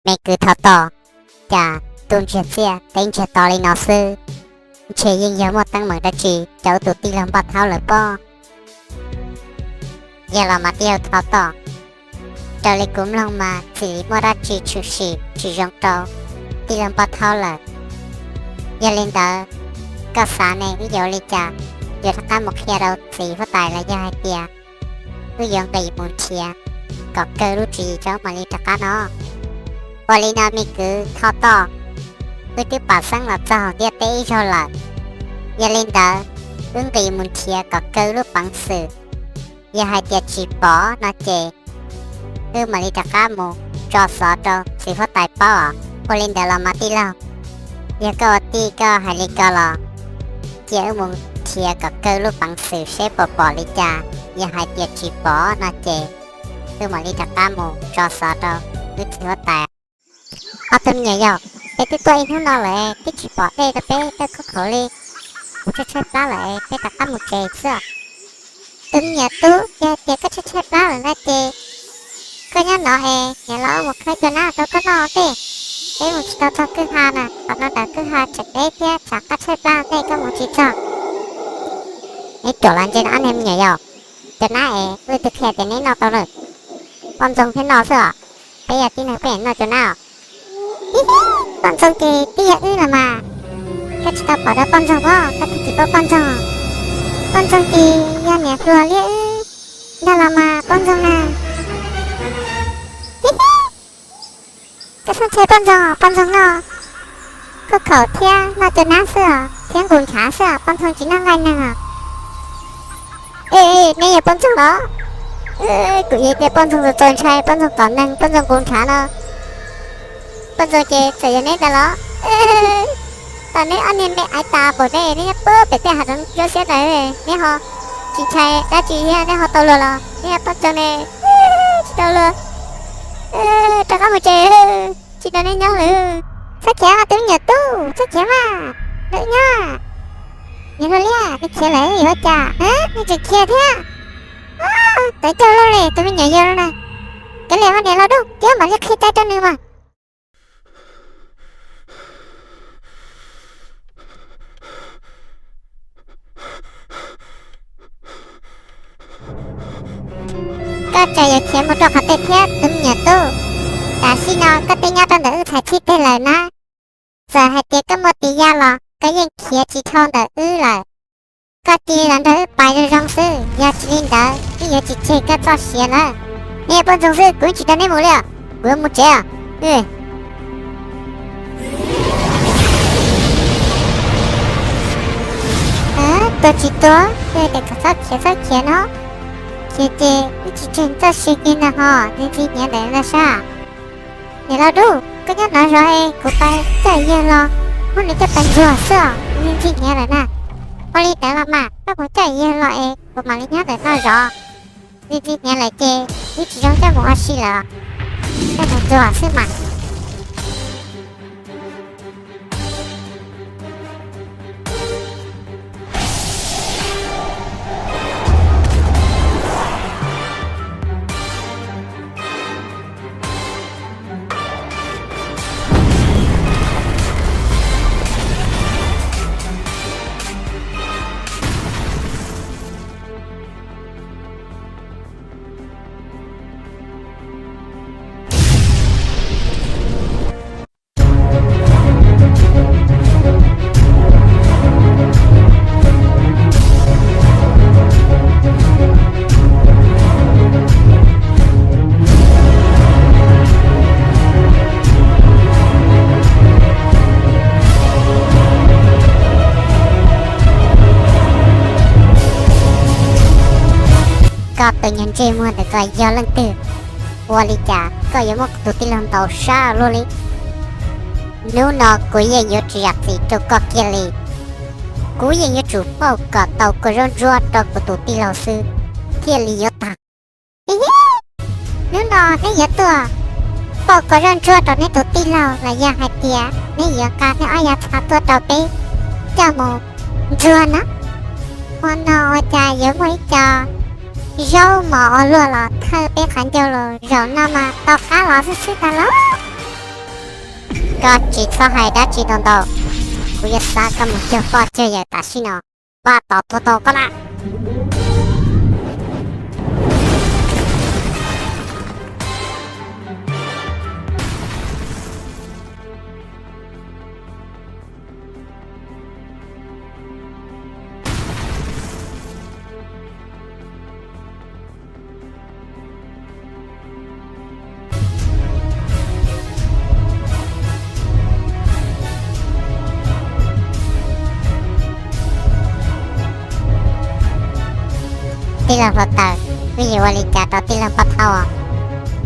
Me kwv Thoj Tob, cas tu ntsiag txiaj teb ntsiag to li no xwb, ntshe yeej yog muaj teeb meem dab tsi cov tus tij laug Npoj Thaub lawm pob. Yog los mas tij laug Thoj Tob, raws li kuv mloog mas txim li muaj dab tsi tshwm sim tsis zoo rau tij laug Npoj Thaub lawm. Yog li ntawd, koj xav ne wb yuav ua li cas, yuav rov qab mus qhia rau txiv huab tais los yog hais tias wb yuav nqis mus nrhiav kom kawg lub tswv yim tso mam li rov qab no? Ua li no me kwv Thoj Tob, wb twb pam xeeb los txog hauv ntiaj teb ib zaug lawm. Yog li ntawd, wb nqis mus nrhiav kom kawg lub peev xwm. Yog hais tias tsis pom no ces wb mam li rov qab mus tso xov rau txiv huab tais paub os. Ua li ntawd los mas tij laug, yog koj ua tij koj hais li ko los cia wb mus nrhiav kom kawg lub peev xwm seb puas pom li cas. Yog hais tias tsis pom no ces wb mam li rov qab mus tso xov rau wb txiv huab tais. Ob tug me nyuam yaus, peb twb tuaj ib hnub no lawm twb tsis pom dej rau peb dawb khaub khaum li, kuv tshaib tshaib plab lawm, peb rov qab mus tsev xwb. Tus me nyuam tub, yog tias koj tshaib tshaib plab lawm na ces koj nyob no es niam laus mus khawb cua nab rau koj noj tej. Peb mus tsis tau txog kwj ha na, qhov no ntawm kwj ha tseem deb thiab tshav qab tshaib plab tej koj mus tsis txog. Neb ruam los ntse no ob niag me nyuam yaus, cua nab es wb twb qhia tias neb noj tau lawm, poj ntxoog thiab noj xwb os. Peb yog tib neeg peb noj cua nab os. Poj ntxoog ces twb yog wb los mas. Koj tsis tau pom dua poj ntxoog pob, koj thiaj tsis paub poj ntxoog. Poj ntxoog ces yog niam hluas liab wb ntag los mas poj ntxoog na. Koj xub ntshe poj ntxoog, poj ntxoog noj khaub khaum thiab noj cua nab xwb os, thiab nqus ntshav xwb os, poj ntxoog tsis noj nqaij neeg os. Neb yog poj ntxoog los? Kuv yog tias poj ntxoog txaus ntshai, poj ntxoog tom neeg, poj ntxoog nqus ntshav no. Poj ntxoog ces txawm yog neb ntag los? Tau neb ob niag me aiv tas npaum neb, neb nyob puag pem tej hav zoov ntsuab xiab ntawd, neb ho tsis ntshai dab tsi thiab, neb ho tau luag los? Neb yog poj ntxoog ne, tsis tau luag. Rov qab mus tsev, tsis tau neb nyob lawm. Txhob khiav os tus me nyuam tub, txhob khiav mas, neb nyob. Niam hluas liab, neb khiav lawm yuav ua cas? Neb tseem khiav thiab. Tawv coj loj li tus me nyuam yau no na. Kav liam mas niam laus dub, twb mam li qhia tsaib rau nws mas. Koj tseem yuav khiav mus rau qhov twg thiab tus me nyuam tub? Tam sim no koj twb nyob rau ntawm wb txhais txhib teg lawm na. Txawm hais tias koj muaj tis ya los koj yeej khiav tsis dhau ntawm wb lawm. Koj cia li los nrog wb pais zoo zoo xwb, yog tsis li ntawd wb yuav tsis tseg koj txoj sia lawm. Neb yog poj ntxoog xwb, kuv yeej tsis nrog neb mus li os, kuv yuav mus tsev os. Tuag tsis tuag, tias kom txhob khiav txhob khiav no. Khiav ces wb tsis tseg txoj sia kiag ntag ho, ntxi ntxi hniav ntawm no sab. Niam laus dub, koj nyob no zov es kuv pais coj yawg los, muab nws coj pais ntxuag xwb os, ntxi ntxi hniav lawm na. Ua li ntawd los mas koj mus coj yawg los es kuv mam li nyob ntawm no zov. Ntxi ntxi hniav lawm ces wb tsis zoo coj mus ua si lawm, coj mus ntxuag xwb mas. Ob tug nyuag ntsej muag ntawm koj yog leej twg? Ua li cas koj yuav muab kuv tus tij laug ntaus sab luaj li? Hnub no kuv yeej yuav tsis zam txim rau koj kiag li. Kuv yeej yuav tsum pauj kom tau kua zaub ntsuab rau kuv tus tij laug xwb thiaj li yuav tag. Hnub no neb yuav tuaj pauj kua zaub ntsuab rau neb tus tij laug los yog hais tias neb yuav nqa neb ob yav txha tuaj rau peb coj mus ntsuag na? Hmo no ua cas yuav muaj ib co zaub mos ua luaj los thawj peb qhov ncauj los zaum no mas tau qab los xwb xwb ntag lauj. Koj tsis txhob hais dab tsi ntau ntau, kuv yuav xa koj mus cuag poj cuag yawm tam sim no. Pab tos tua tau koj na. Tij laug hluav taws, wb yuav ua li cas rau tij laug Paj Thaub?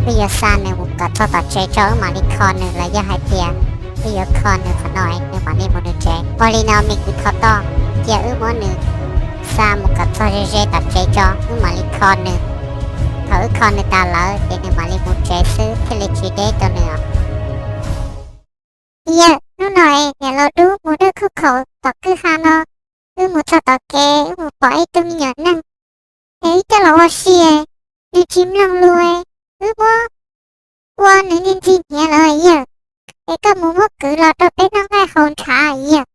Wb yuav xa nws mus kom txog tom tsev tso wb mam li kho nws los yog hais tias wb yuav kho nws qhov no nws mam li mus nws tsev? Ua li no me kwv Thov Toj, cia wb muab nws xa mus kom txog ze ze tom tsev tso wb mam li kho nws. Thaum wb kho nws tas lawm ces nws mam li mus tsev xwb thiaj li tsis deb rau nws. Yawg, hnub no es niam laus Dub mus dawb khuj khaum tom kwj ha no, wb mus txog tom kev wb mus pom ib tug me nyuam neeg es wb coj los ua si, nws tsis mloog lus, wb muab ua nws niag ntxig hniav lawm yawg. Es koj mus muab kwv los rau peb noj nqaij haus ntshav yawg.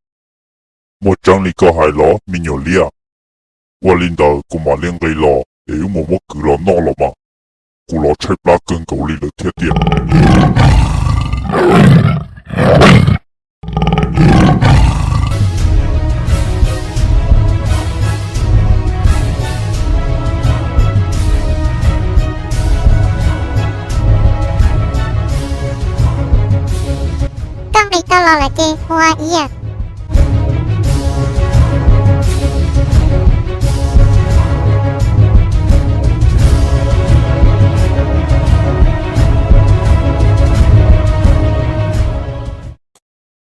Muaj tseeb li koj hais los me nyuam liab? Ua li ntawd kuv mam li nqis los es wb mus muab kwv los noj los mas. Kuv los tshaib plab kawg nkaus li lawm thiab tiag. Koj nqis tau los lawm ces hu ib yam.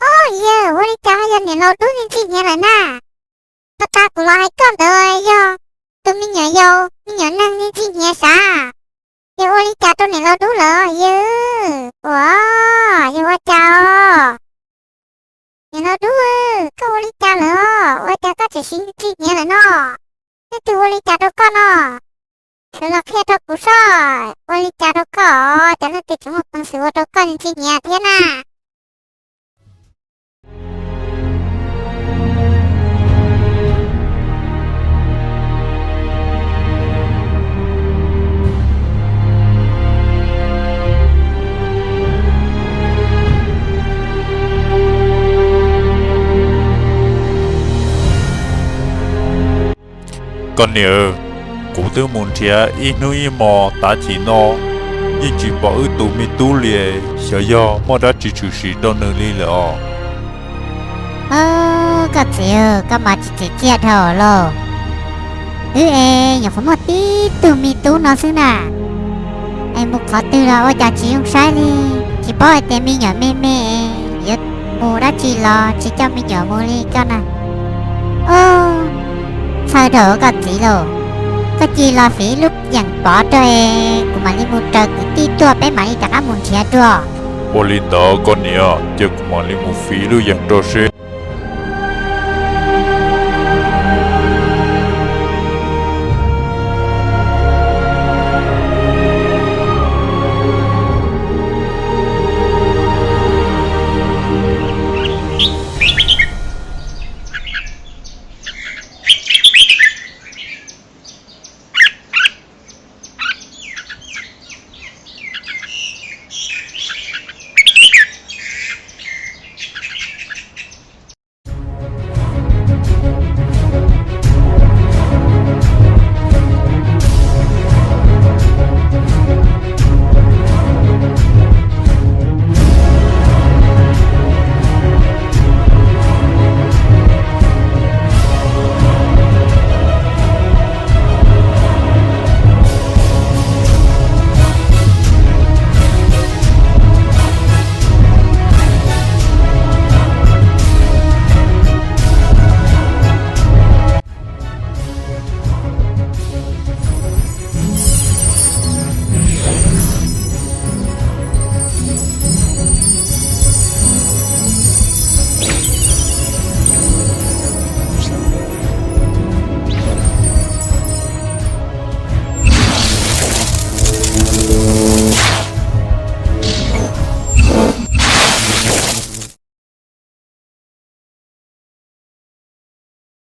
Ob yawg, ua li cas ho yog niam laus Dub niag ntxig hniav lawm na? Tag tag kuv los hais koj ntawd yog tus me nyuam yaus me nyuam neeg niag ntxig hniav sav. Yog ua li cas rau niam laus Dub lawm yawg? Ua, yog ua cas os? Niam laus Dub, koj ua li cas lawm os? Ua cas koj tseem siv niag ntxig hniav lawm no? Leej twg ua li cas rau koj no? Sawv los qhia rau kuv saib, ua li cas rau koj os? Cas leej twg tseem muaj peev xwm ua rau koj niag ntxig hniav thiab na? Koj niam, kuv twb mus nrhiav ib hnub ib hmos tav chim no, yeej tsis pom wb tus me tub li, xyov yog muaj dab tsi tshwm sim rau nws li lawm os. Koj txiv, koj mas tsis tsim txiaj dhau lauj. Wb es nyuam qhuav muaj tib tug me tub no xwb na, es mus qhov twg los ua cas tsis zoo saib li, tsis paub hais tias me nyuam me me yuav mus dab tsi los tsis coj me nyuam mus li koj na. Ub, txhawj dhau koj txiv lauj. Koj cia li los fiv lub yeem pov rau es kuv mam li mus raws kwv tij tuaj peb mam li rov qab mus nrhiav dua. Ua li ntawd koj niam, cia kuv mam li mus fiv lub yeem rau seb.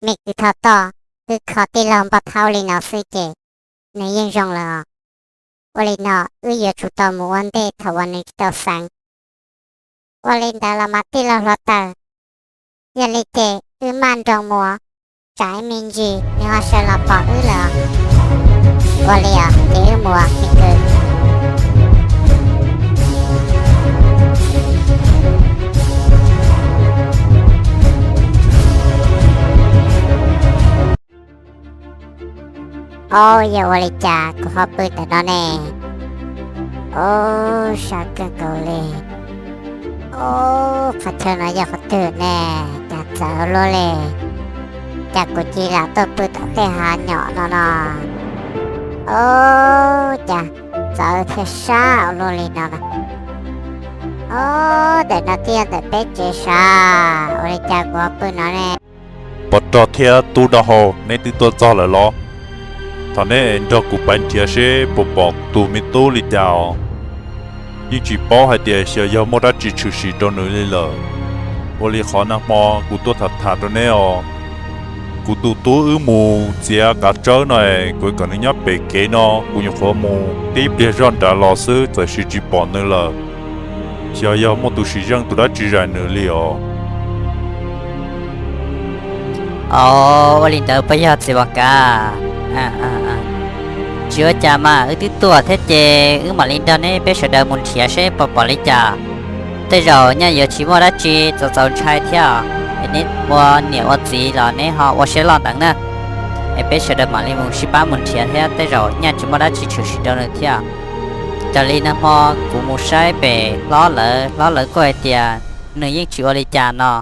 me kwv Thoj Toj, wb kho tij laug Npoj Thaub li no xwb ces nws yeej zoo lawm os. Ua li no wb yuav tsum tau mus ua ntej thaum uas nws tsis tau xeev. Ua li ntawd los mas tij laug hluav taws, yog li ces wb maj nroos mus, tsam ib me ntsis nws ho sawv los pom wb lawm. Ua li os, ces wb mus me kwv. Ob, yog ua li cas kuv ho pw ntawm no ne? Ob, sab kawg nkaus li. Ob, qhov chaw no yog qhov twg ne? Cas txawv ua luaj li. Cas kuv cia li lam tuaj pw tom tej hav nyom no no. Ob, cas txawv thiab sab ua luaj li no no. Ob, ntawm no twb yog ntawm peb tsev sav, ua li cas kuv ho pw no ne? Pov rog thiab tub dab hau, neb twb tuaj txog lawm los? Thov neb nrog kuv pais nrhiav seb puas pom tus me tub li cas os. Yeej tsis paub hais tias xyov yog muaj dab tsi tshwm sim rau nws li lawm. Ua li qhov nag hmo kuv tuaj tham tham rau neb os, kuv tus tub wb mus txiav kav tsawb no es kuv kom nws nyob pem kev no, kuv nyuam qhuav mus tib pliag zoj nrad los xwb txawm sis tsis pom nws lawm. Xyov yog muaj tus sim zeej tus dab tsi zais nws li os. Ua li ntawd puas yog txiv Vam Kav? Tsis ua cas mas, wb twb tuaj thiab ces wb mam li nrog neb peb sawv daws mus nrhiav seb puas pom li cas. Tej zaum nyaj yuav tsis muaj dab tsi txaus txaus ntshai thiab, es neb ua niam ua txiv los neb ho ua siab loj ntawd na. Es peb sawv daws mam li mus sib pab mus nrhiav thiab, tej zaum nyaj tsis muaj dab tsi tshwm sim rau nws thiab. Raws li nag hmo kuv mus saib pem hlob lawv, hlob lawv kuj hais tias nws yeej tsis ua li cas no.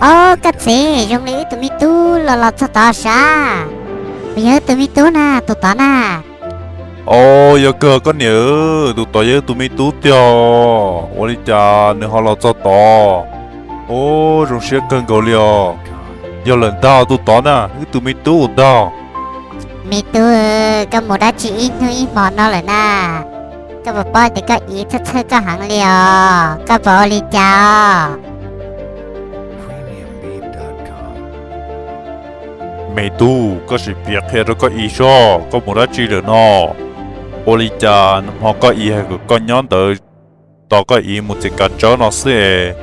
Ob, koj txiv, zoo li wb tus me tub los los txog tod sav. Puas yog wb tus me tub na, tus tod na? Ob, yog kawg koj niam, tus tod yog wb tus me tub tiag. Ua li cas nws ho los txog tod? Ob, zoo siab kawg nkaus li os. Yog lawm ntag, tus tod na, wb tus me tub ntag. Me tub, koj mus dab tsi ib hnub ib hmo no lawm na? Koj puas paub tias koj txiv txhawj txhawj koj heev li os, koj puas ua li cas os? Me tub, koj sim piav qhia rau koj txiv seb koj mus dab tsi lawm no? Ua li cas nag hmo koj txiv hais kom koj nyob ntawd tos koj txiv mus txiav kav tsawb no xwb es,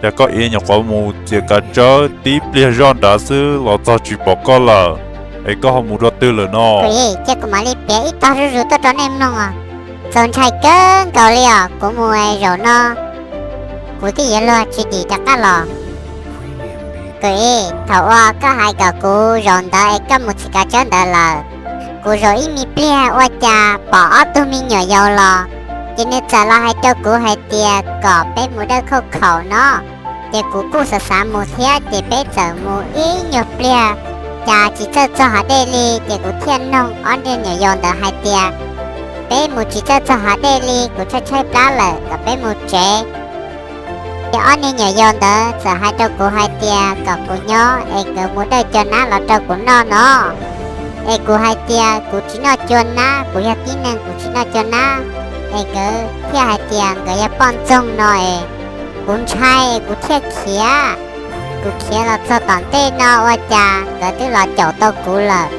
cas koj txiv nyuam qhuav mus txiav kav tsawb tib pliag zoj nrad xwb los txog tsis pom koj lawm, es koj ho mus rau twg lawm no? Kuv txiv, cia kuv mam li piav ib tog zuj zus tuaj rau nej mloog os. Txaus ntshai kawg nkaus li os, kuv mus zaum no kuv twb yuav luag tsis dim rov qab los. Kuv txiv, thaum uas koj hais kom kuv zaum ntawd es koj mus txiav kav tsawb ntawd lawm, kuv zaum ib me pliag ua cas pom ob tug me nyuam yaus los, ces nws txawm los hais rau kuv hais tias kom peb mus dawj khauj khaum no. Ces kuv kuj xav xav mus thiab, ces peb txawm mus ib nyuag pliag, cas tsis txawj txog hav dej li, ces kuv thiaj noog ob niag nyuam yaus ntawd hais tias, peb mus tsis txawj txog hav dej li, kuv tshaib tshaib plab lawm, kom peb mus tsev. Ces ob niag nyuam yaus ntawd txawm hais rau kuv hais tias kom kuv nyob es nkawd mus dawj cua nab los rau kuv noj no. Es kuv hais tias kuv tsis noj cua nab, kuv yog tib neeg kuv tsis noj cua nab. Es nkawd thiaj hais tias nkawd yog poj ntxoog no es kuv ntshai es kuv thiaj khiav. Kuv khiav los txog tom ntej no ua cas nkawd twb los caum tau kuv lawm.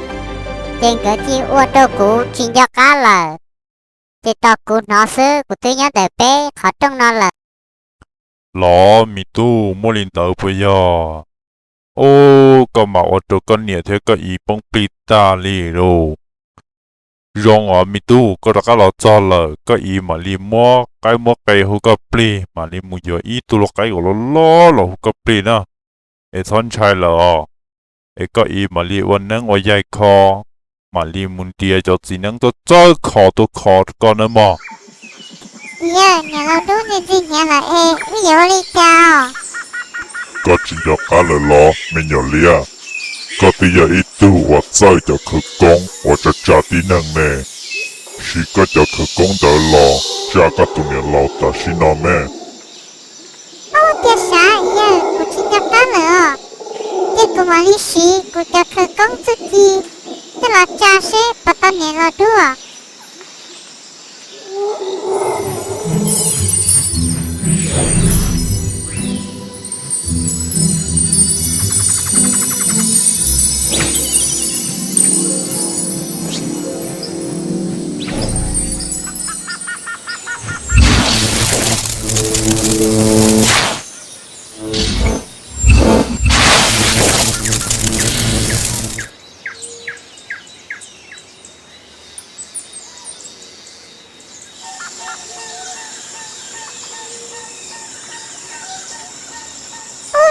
Ces nkawd cia ua rau kuv tsis nco qab lawm. Ces tos kuv hnov xwb, kuv twb nyob ntawm peb qhov rooj no lawm. Los me tub, muaj li ntawd puas yog? Ub, koj mam ua rau koj niam thiab koj txiv poob plig tag li lauj. Zoo os me tub, koj rov qab los txog lawm, koj txiv mam li muab qaib muab qe hu koj plig, mam li mus yuav ib tug lau qaib kom loj loj los hu koj plig na. Es txhob ntshai lawm os. Es koj txiv mam li ua neeb ua yaig kho, mam li mus ntiav cov txiv neeb txawj txawj kho tuaj kho rau koj nawb mog. Yawg, niam laus dub ntxhi ntxhi hnyav lawm es wb yuav ua li cas? Koj tsis nco qab lawm los me nyuam liab? Koj twb yog ib tug uas txawj cov khawv koob uas tsa tsa tib neeg ne. Siv koj cov khawv koob ntawd los tsa koj tus niam laus tam sim no me. Ub, tiag sav yawg, kuv tsis nco qab lawm os. Ces kuv mam li siv kuv cov khawv koob txuj ci coj los tsa seb puas tau niam laus dub.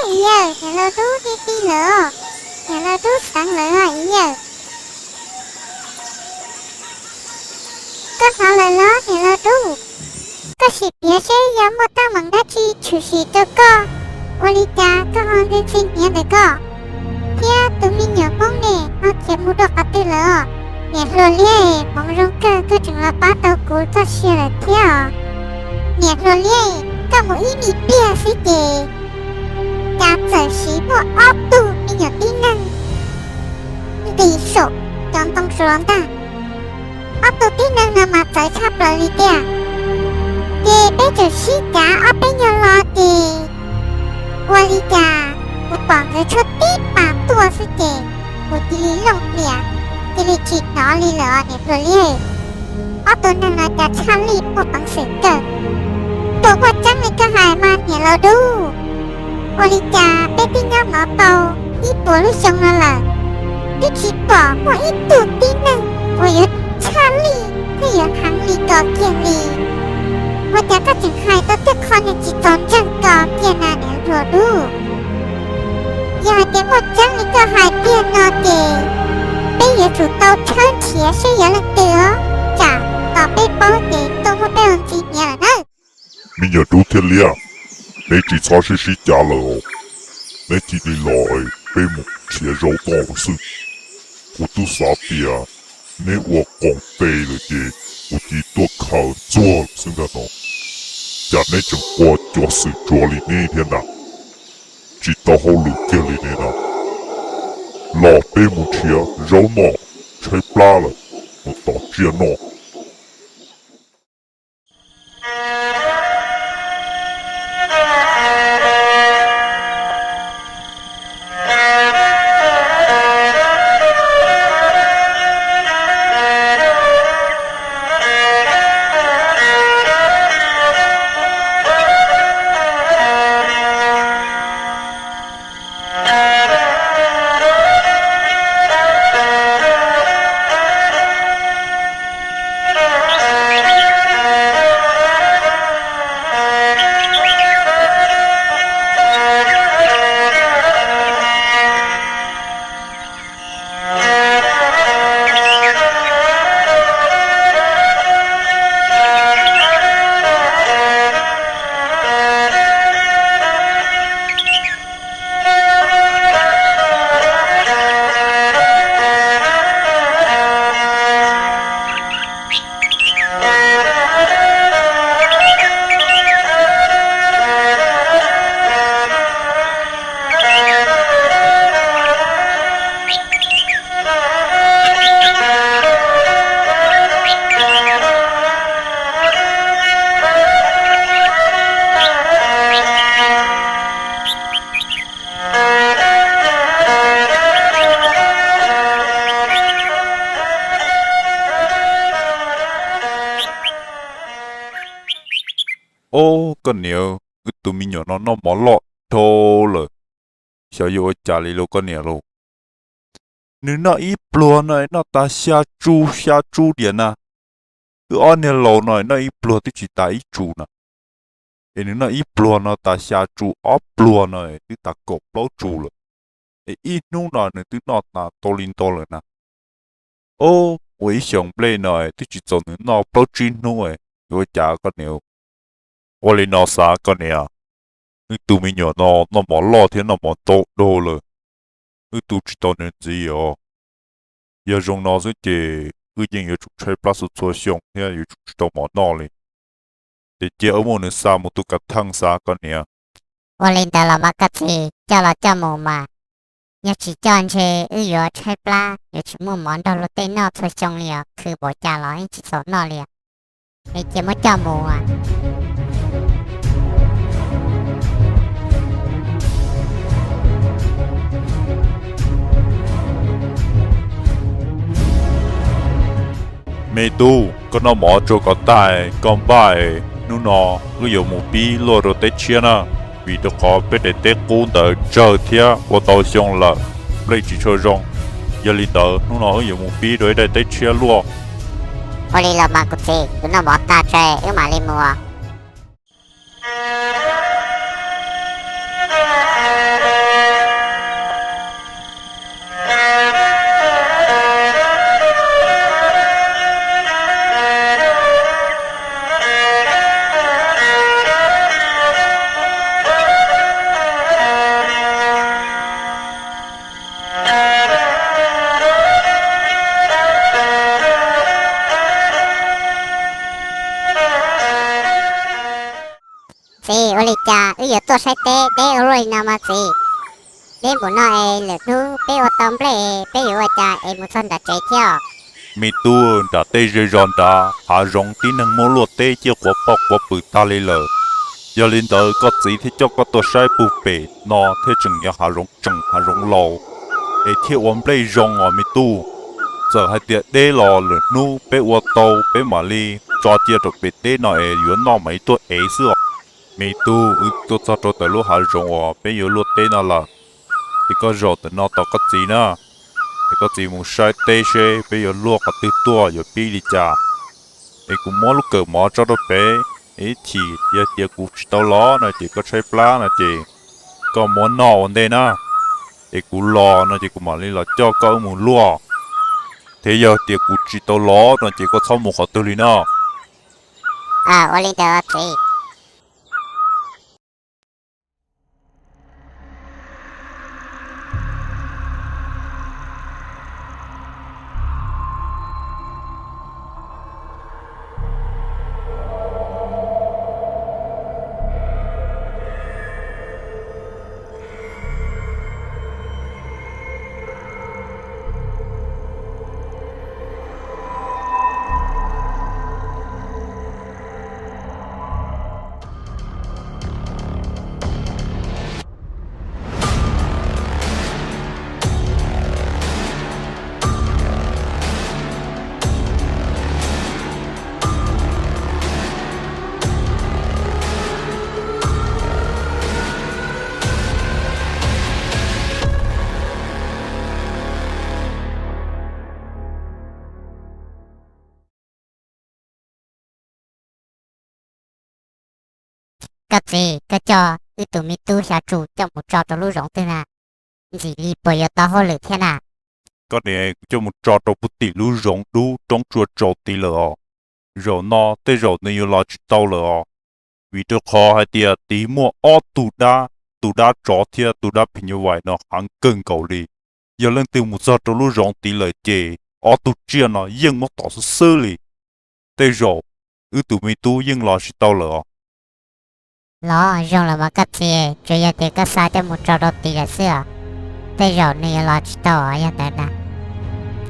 Yawg, niam laus dub ti ti lawm os, niam laus dub xeev lawm os yawg. Koj hnov lawm los niam laus dub? Koj sim piav seb yog muaj teeb meem dab tsi tshwm sim rau koj, ua li cas koj ho ntxi ntxi hniav ntawm koj, thiab tus me nyuam Hmoob ne ho khiav mus dua qhov twg lawm os? Niam hluas liab, hmoov zoo kawg koj tseem los pab tau kuv txoj sia lawm thiab os. Niam hluas liab, koj mus ib me pliag xwb ces cas txawm sim muaj ob tug me nyuam tib neeg nqis saum cov ntoo saud los ntag. Ob tug tib neeg no mas txawv tshaj plaws li tiag. Ces peb tseem sib cav ob peb nyuag lo ces ua li cas kuv pom nkawd tshuab tib pas tuaj xwb ces kuv cia li looj plias, cia li tsis hnov li lawm os niam hluas liab. Ob tug neeg no cas tshaj lij muaj peev xwm kawg. Puas muaj tseeb li koj hais mas niam laus dub? Ua li cas peb twb nyob no tau ib puas lub xyoo no lawm, twb tsis pom muaj ib tug tib neeg uas yuav tshaj lij thiab yuav heev li ko kiag li. Ua cas koj tseem hais tau tej qho niag tsis txaus ntseeg ko kiag na niam hluas dub? Yog hais tias muaj tseeb li koj hais tiag no ces peb yuav tsum tau tshawb nrhiav seb yog leej twg os, tsam tos peb paub ces tuaj muab peb ua ntxi hniav lawm nawb. Me nyuam dub thiab liab, neb tsis txhob sib sib cav lawm os. Neb cia li los peb mus nrhiav zaub noj lawm xwb. Kuv twb xav tias neb ua qoom pe lawm ces kuv cia li tuaj khaws ntxuag lawm xwb ntag no. Cas neb tseem ua cov xwm tsuav li neb thiab ntag. Tsis tau hauj lwm kiag li neb no. Los peb mus nrhiav zaub noj, tshaib plab lawm, mus tom tsiaj noj. Ob koj niam, wb tus me nyuam no noj mov loj dhau lawm, xyov yuav ua cas li lauj koj niam lauj. Nws noj ib pluag no noj tas xya tsu, xya tsu diam na. Wb ob niag laus no noj ib pluag twb tsis tas ib tsu na, es nws noj ib pluag no tas xya tsu, ob pluag no twb tas kaum plaub tsu lawm. Es ib hnub no nws twb noj tas tau li ntau lawm na. Ob, ua ib xyoos nplej no twb tsis txaus nws noj plaub tsib hnub, yuav ua cas koj niam? Ua li no xav koj niam, wb tus me nyuam no noj mov loj thiab noj mov ntau dhau lawm, wb tu tsis tau nws ntxiv os. Yog zoo no xwb ces wb yeej yuav tsum tshaib plab txhua txhua xyoo thiab yuav tsum tsis tau mov noj li. Ces cia wb muab nws xa mus tu kav theej xav koj niam. Ua li ntawd los mas koj txiv, coj los coj mus mas, yog tsis coj ntshe wb yuav tshaib plab, yuav tsis muaj mov nrog luag tej noj txhua xyoo li os, khwv npaum cas los yeej tsis txaus noj li os. Es cia muab coj mus. Me tub, koj noj mov tso kom tag, koj npaj, hnub no wb yuav mus pib luaj rau teb tshiab na, vim rau qhov peb daim teb qub ntawd tsawg thiab ua ntau xyoo lawm, nplej tsis tshua zoo. Yog li ntawd hnub no wb yuav mus pib rau ib daim teb tshiab luaj. Ua li los mas kuv txiv, kuv noj mov tag tso wb mam li mus. tshaib teb, deb ua luaj li no mas txiv. Deb npaum no es lwm hnub peb ua tau nplej peb yuav ua cas es mus txog nram tsev thiab? Me tub, nram tej zej zos nrad hav zoov tib neeg muab luaj teb ciaj quav poj quav pws tag li lawm. Yog li ntawd koj txiv thiaj coj koj tuaj saib puag pem no thiaj tseem yog hav zoov tseem hav zoov laus, es thiaj ua nplej zoo os me tub. Txawm hais tias deb los lwm hnub peb ua tau peb mam li tso cia rau pem teb no es yuav noj mam li tuaj ev xwb os. Me tub, wb tuaj txog rau ntawm lub hav zoov uas peb yuav luaj teb no lawm, ces koj zaum ntawm no tos koj txiv na, es koj txiv mus saib teb seb peb yuav luaj qhov twg tuaj yuav pib li cas. Es kuv muab lub kawm mov tso rau pem, ib chim yog tias kuv tsis tau los no ces koj tshaib plab no ces koj muab noj ua ntej na, es kuv los no ces kuv mam li los coj koj wb mus luaj, thiab yog tias kuv tsis tau los no ces koj txhob mus qhov twg li no. Ua li ntawd txiv. Koj txiv, koj coj wb tus me tub Xya Tsu coj mus tso rau lub zoov twg na? Ntxim li puas yuav tau hauj lwm thiab na? Koj niam, kuv coj mus tso rau puag tim lub zoov dub roob tsua tsaus tid lawm os. Zaum no tej zaum nws yuav los tsis tau lawm os. Vim rau qhov hais tias tid muaj ob tug dab, tus dab tsov thiab tus dab phim nyuj vais no heev kawg nkaus li. Yog leej twg mus txog rau lub zoov tid lawm ces ob tug tsiaj no yeej muab tom xwb xwb li. Tej zaum wb tus me tub yeej los tsis tau lawm os. Los zoo los mas koj txiv, tsuas yog tias koj xa coj mus tso rau tid lawm xwb os. Tej zaum nws yuav los tsis tau os yog ntawd na.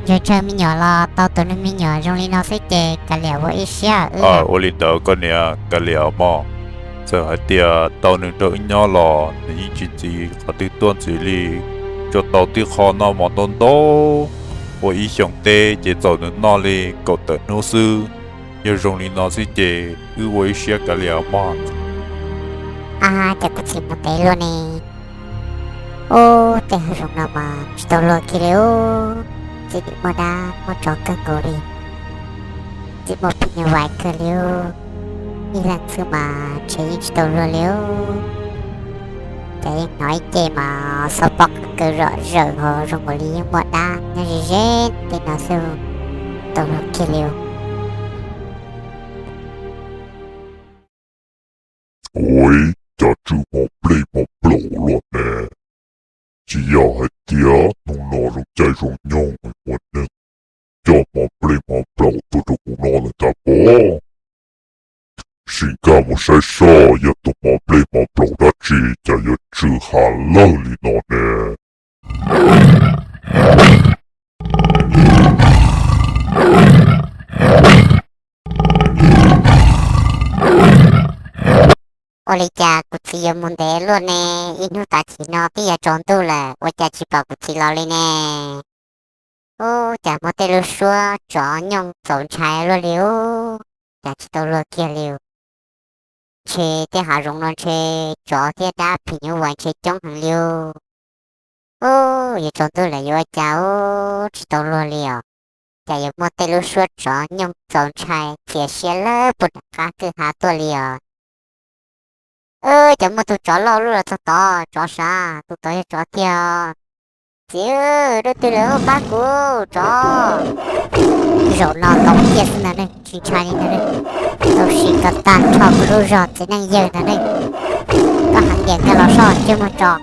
Ntshaw ntshaw me nyuam los tau tus neeg me nyuam zoo li no xwb ces kav liam ua ib siab wb. Ua li ntawd koj niam, kav liam mog. Txawm hais tias tau nws nrog wb nyob los nws yeej tsis ntxiv qhov twg tuaj ntxiv li. Tsuas tau tib qho noj mov ntau ntau, ua ib xyoos teb ces txaus nws noj li kaum tawm hnub xwb. Yog zoo li no xwb ces wb ua ib siab kav liam mog. Ab, cas kuv txiv mus ntev luaj ne? Ub, tej hav zoov no mas tsis tau luag kiag li ub. Txiv nim muaj dab muaj tsov kawg nkaus li. Txiv muaj phim nyuj vais kawg li ub. Ib leeg xwb mas ntshe yeej tsis tau luag li ub. Cas yeej hnov ib ce mas xob pob qhov kawg zom zaws ho zoo nkaus li yeej muaj dab nyob ze ze tej no xwb. Tau luag kiag li ub. Ua ib cas tsw hmo nplej hmo plaum luaj ne? Tsis yog hais tias hnub no zoo caij zoo nyoog ua neeg coj hmo nplej hmo plaum tuaj rau kuv no lawm ntag pob? Sim nkag mus saib soj yog tus hmo nplej hmo plaum dab tsi cas yuav tsw ha lawg li no ne. Ua li cas kuv txiv yuav mus ntev luaj ne? Ib hnub tav chim no twb yuav tsaus ntuj lawm ua cas tsis pom kuv txiv los li ne? Ub, cas muaj tej lub suab tsov nyooj txaus ntshai luaj li ub, cas tsis tau luag kiag li. Ntshe tej hav zoov no ntshe tsov thiab dab phim nyuj vais ntshe coob heev li ub. Ub, yuav tsaus ntuj lawm yuav ua cas ub, tsis tau luag li os. Cas yuav muaj tej lub suab tsov nyooj txaus ntshai txias siab lawm puag nram qab kwj ha tuaj li os. Ub, cas muaj tus tsov loj lub los txog tod, tsov sav, tus tod yog tsov tiag. Txiv, dab twg lawm pab kuv, tsov. Zaum no tau kiag xwb ntag ne, tsis ntshai li ntag ne. Tau sim kom tag nrho kuv lub zog txiv neej yawg ntag ne. Koj heev diam nkag los soj ntsej muag tsov.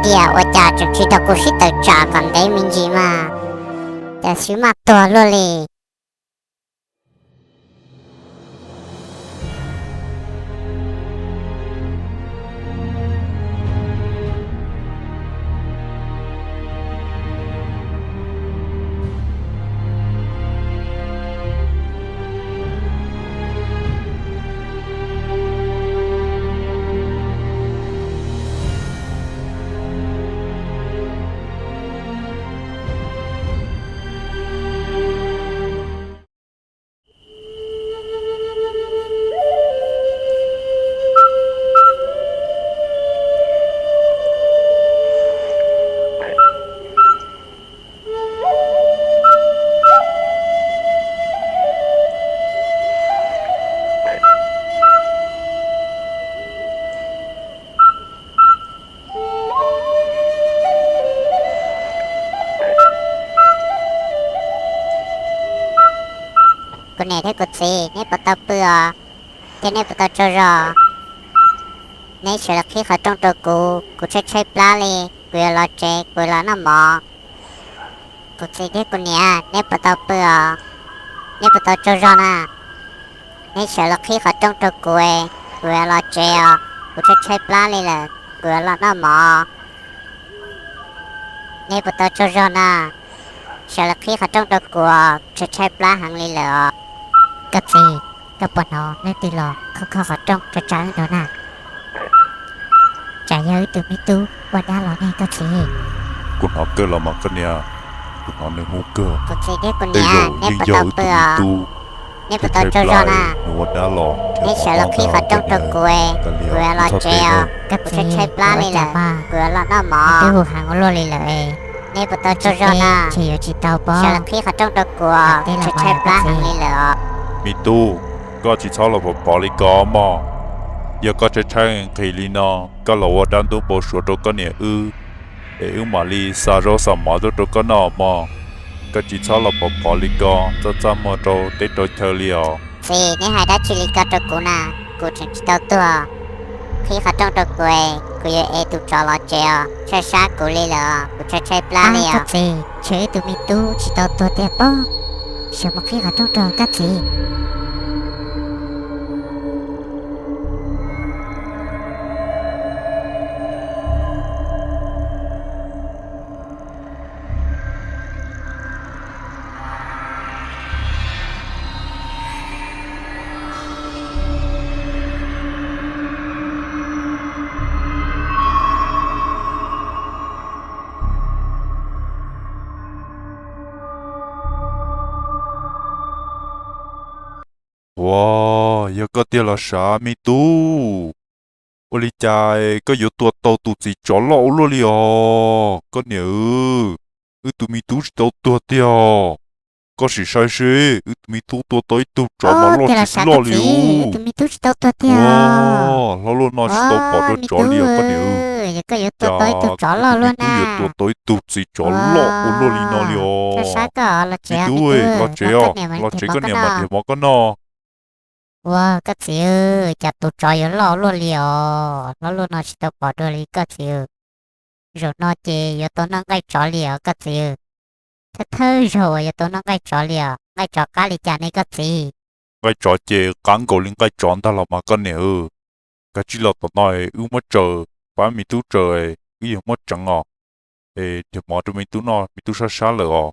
Tiam ua cas tseem tsis tau kuv sib tawm tsam kom ntev me ntsis mas, cas xwb maj tuag luaj li. Kuv niam thiab kuv txiv, neb puas tau pw os? Thiab neb puas tau tsaug zog? Neb sawv los qhib qhov rooj rau kuv, kuv tshaib tshaib plab li, kuv yuav los tsev, kuv yuav los noj mov. Kuv txiv thiab kuv niam, neb puas tau pw os? Neb puas tau tsaug zog na? Neb sawv los qhib qhov rooj rau kuv, kuv yuav los tsev os, kuv tshaib tshaib plab li lawm, kuv yuav los noj mov. Neb puas tau tsaug zog na? Sawv los qhib qhov rooj rau kuv, kuv tshaib tshaib plab heev li lawm os. Koj txiv, koj puas hnov leej twg los khob khob qhov rooj tsa tsa wb nrog na? Tsam yog wb tus me tub ua dab los ne koj txiv. Kuv hnov kawg los mas koj niam, kuv hnov nws hu kawg. Kuv txiv thiab kuv niam, neb puas tau pw os? Neb puas tau tsaug zog na? Nws ua dab los, neb sawv los qhib qhov rooj rau kuv, kuv yuav los tsev os, kuv tshaib tshaib plab li lawm, kuv yuav los noj mov. Twb hu heev ua luaj li lawm. Neb puas tau tsaug zog na? Sawv los qhib qhov rooj rau kuv, kuv tshaib tshaib plab heev li lawm os. Me tub, koj tsis txhob los phov phov li ko mog. Yog koj tshaib tshaib nqhis li no, koj los ua dab ntub npau suav rau koj niam wb, es wb mam li xa zaub xa mov tuaj rau koj noj mog. Koj tsis txhob los phov phov li ko, txaj txaj muag rau teb rau chaw li os. Txiv, neb hais dab tsi li ko rau kuv na? Kuv tseem tsis tau tuag. Qhib qhov rooj rau kuv, kuv yuav ev tus tsov los tsev os, tshaib sab kuv li lawm os, kuv tshaib tshaib plab li os. Koj txiv, ntshe wb tus me tub tsis tau tuag tiag pob. Sawv mus qhib qhov rooj rau koj txiv. Ua, yog koj tiag los sav me tub. Ua li cas koj yuav tua tau tus txiv tsov loj ua luaj li os koj niam? Wb tus me tub tsis tau tuag tiag. Koj sim saib seb, wb tus me tub tua tau ib tug tsov mas loj tsis loj li ub. Hlob luaj no tsis tau pom dua tsov li os koj niam. Cas wb tus me tub yuav tua tau ib tug txiv tsov loj ua luaj li no li os. Me tub, los tsev os, los tsev koj niam mam nrhiav mov koj noj. Ua koj txiv, cas tus tsov yuav loj ua luaj li os, hlob luaj no tsis tau pom dua li koj txiv. Zaum no ces yuav tau noj nqaij tsov li os koj txiv. Thawj thawj zaug uas yuav tau noj nqaij tsov li os, nqaij tsov qab li cas ne koj txiv? Nqaij tsov ces qab nkaus li nqaij tsov ntag los mas koj niam. Kav tsij los tom no wb muab tsaws, pab me tub tsaws, wb yuav muab tseev os. Es nrhiav mov rau me tub noj, me tub sab sab lawm os.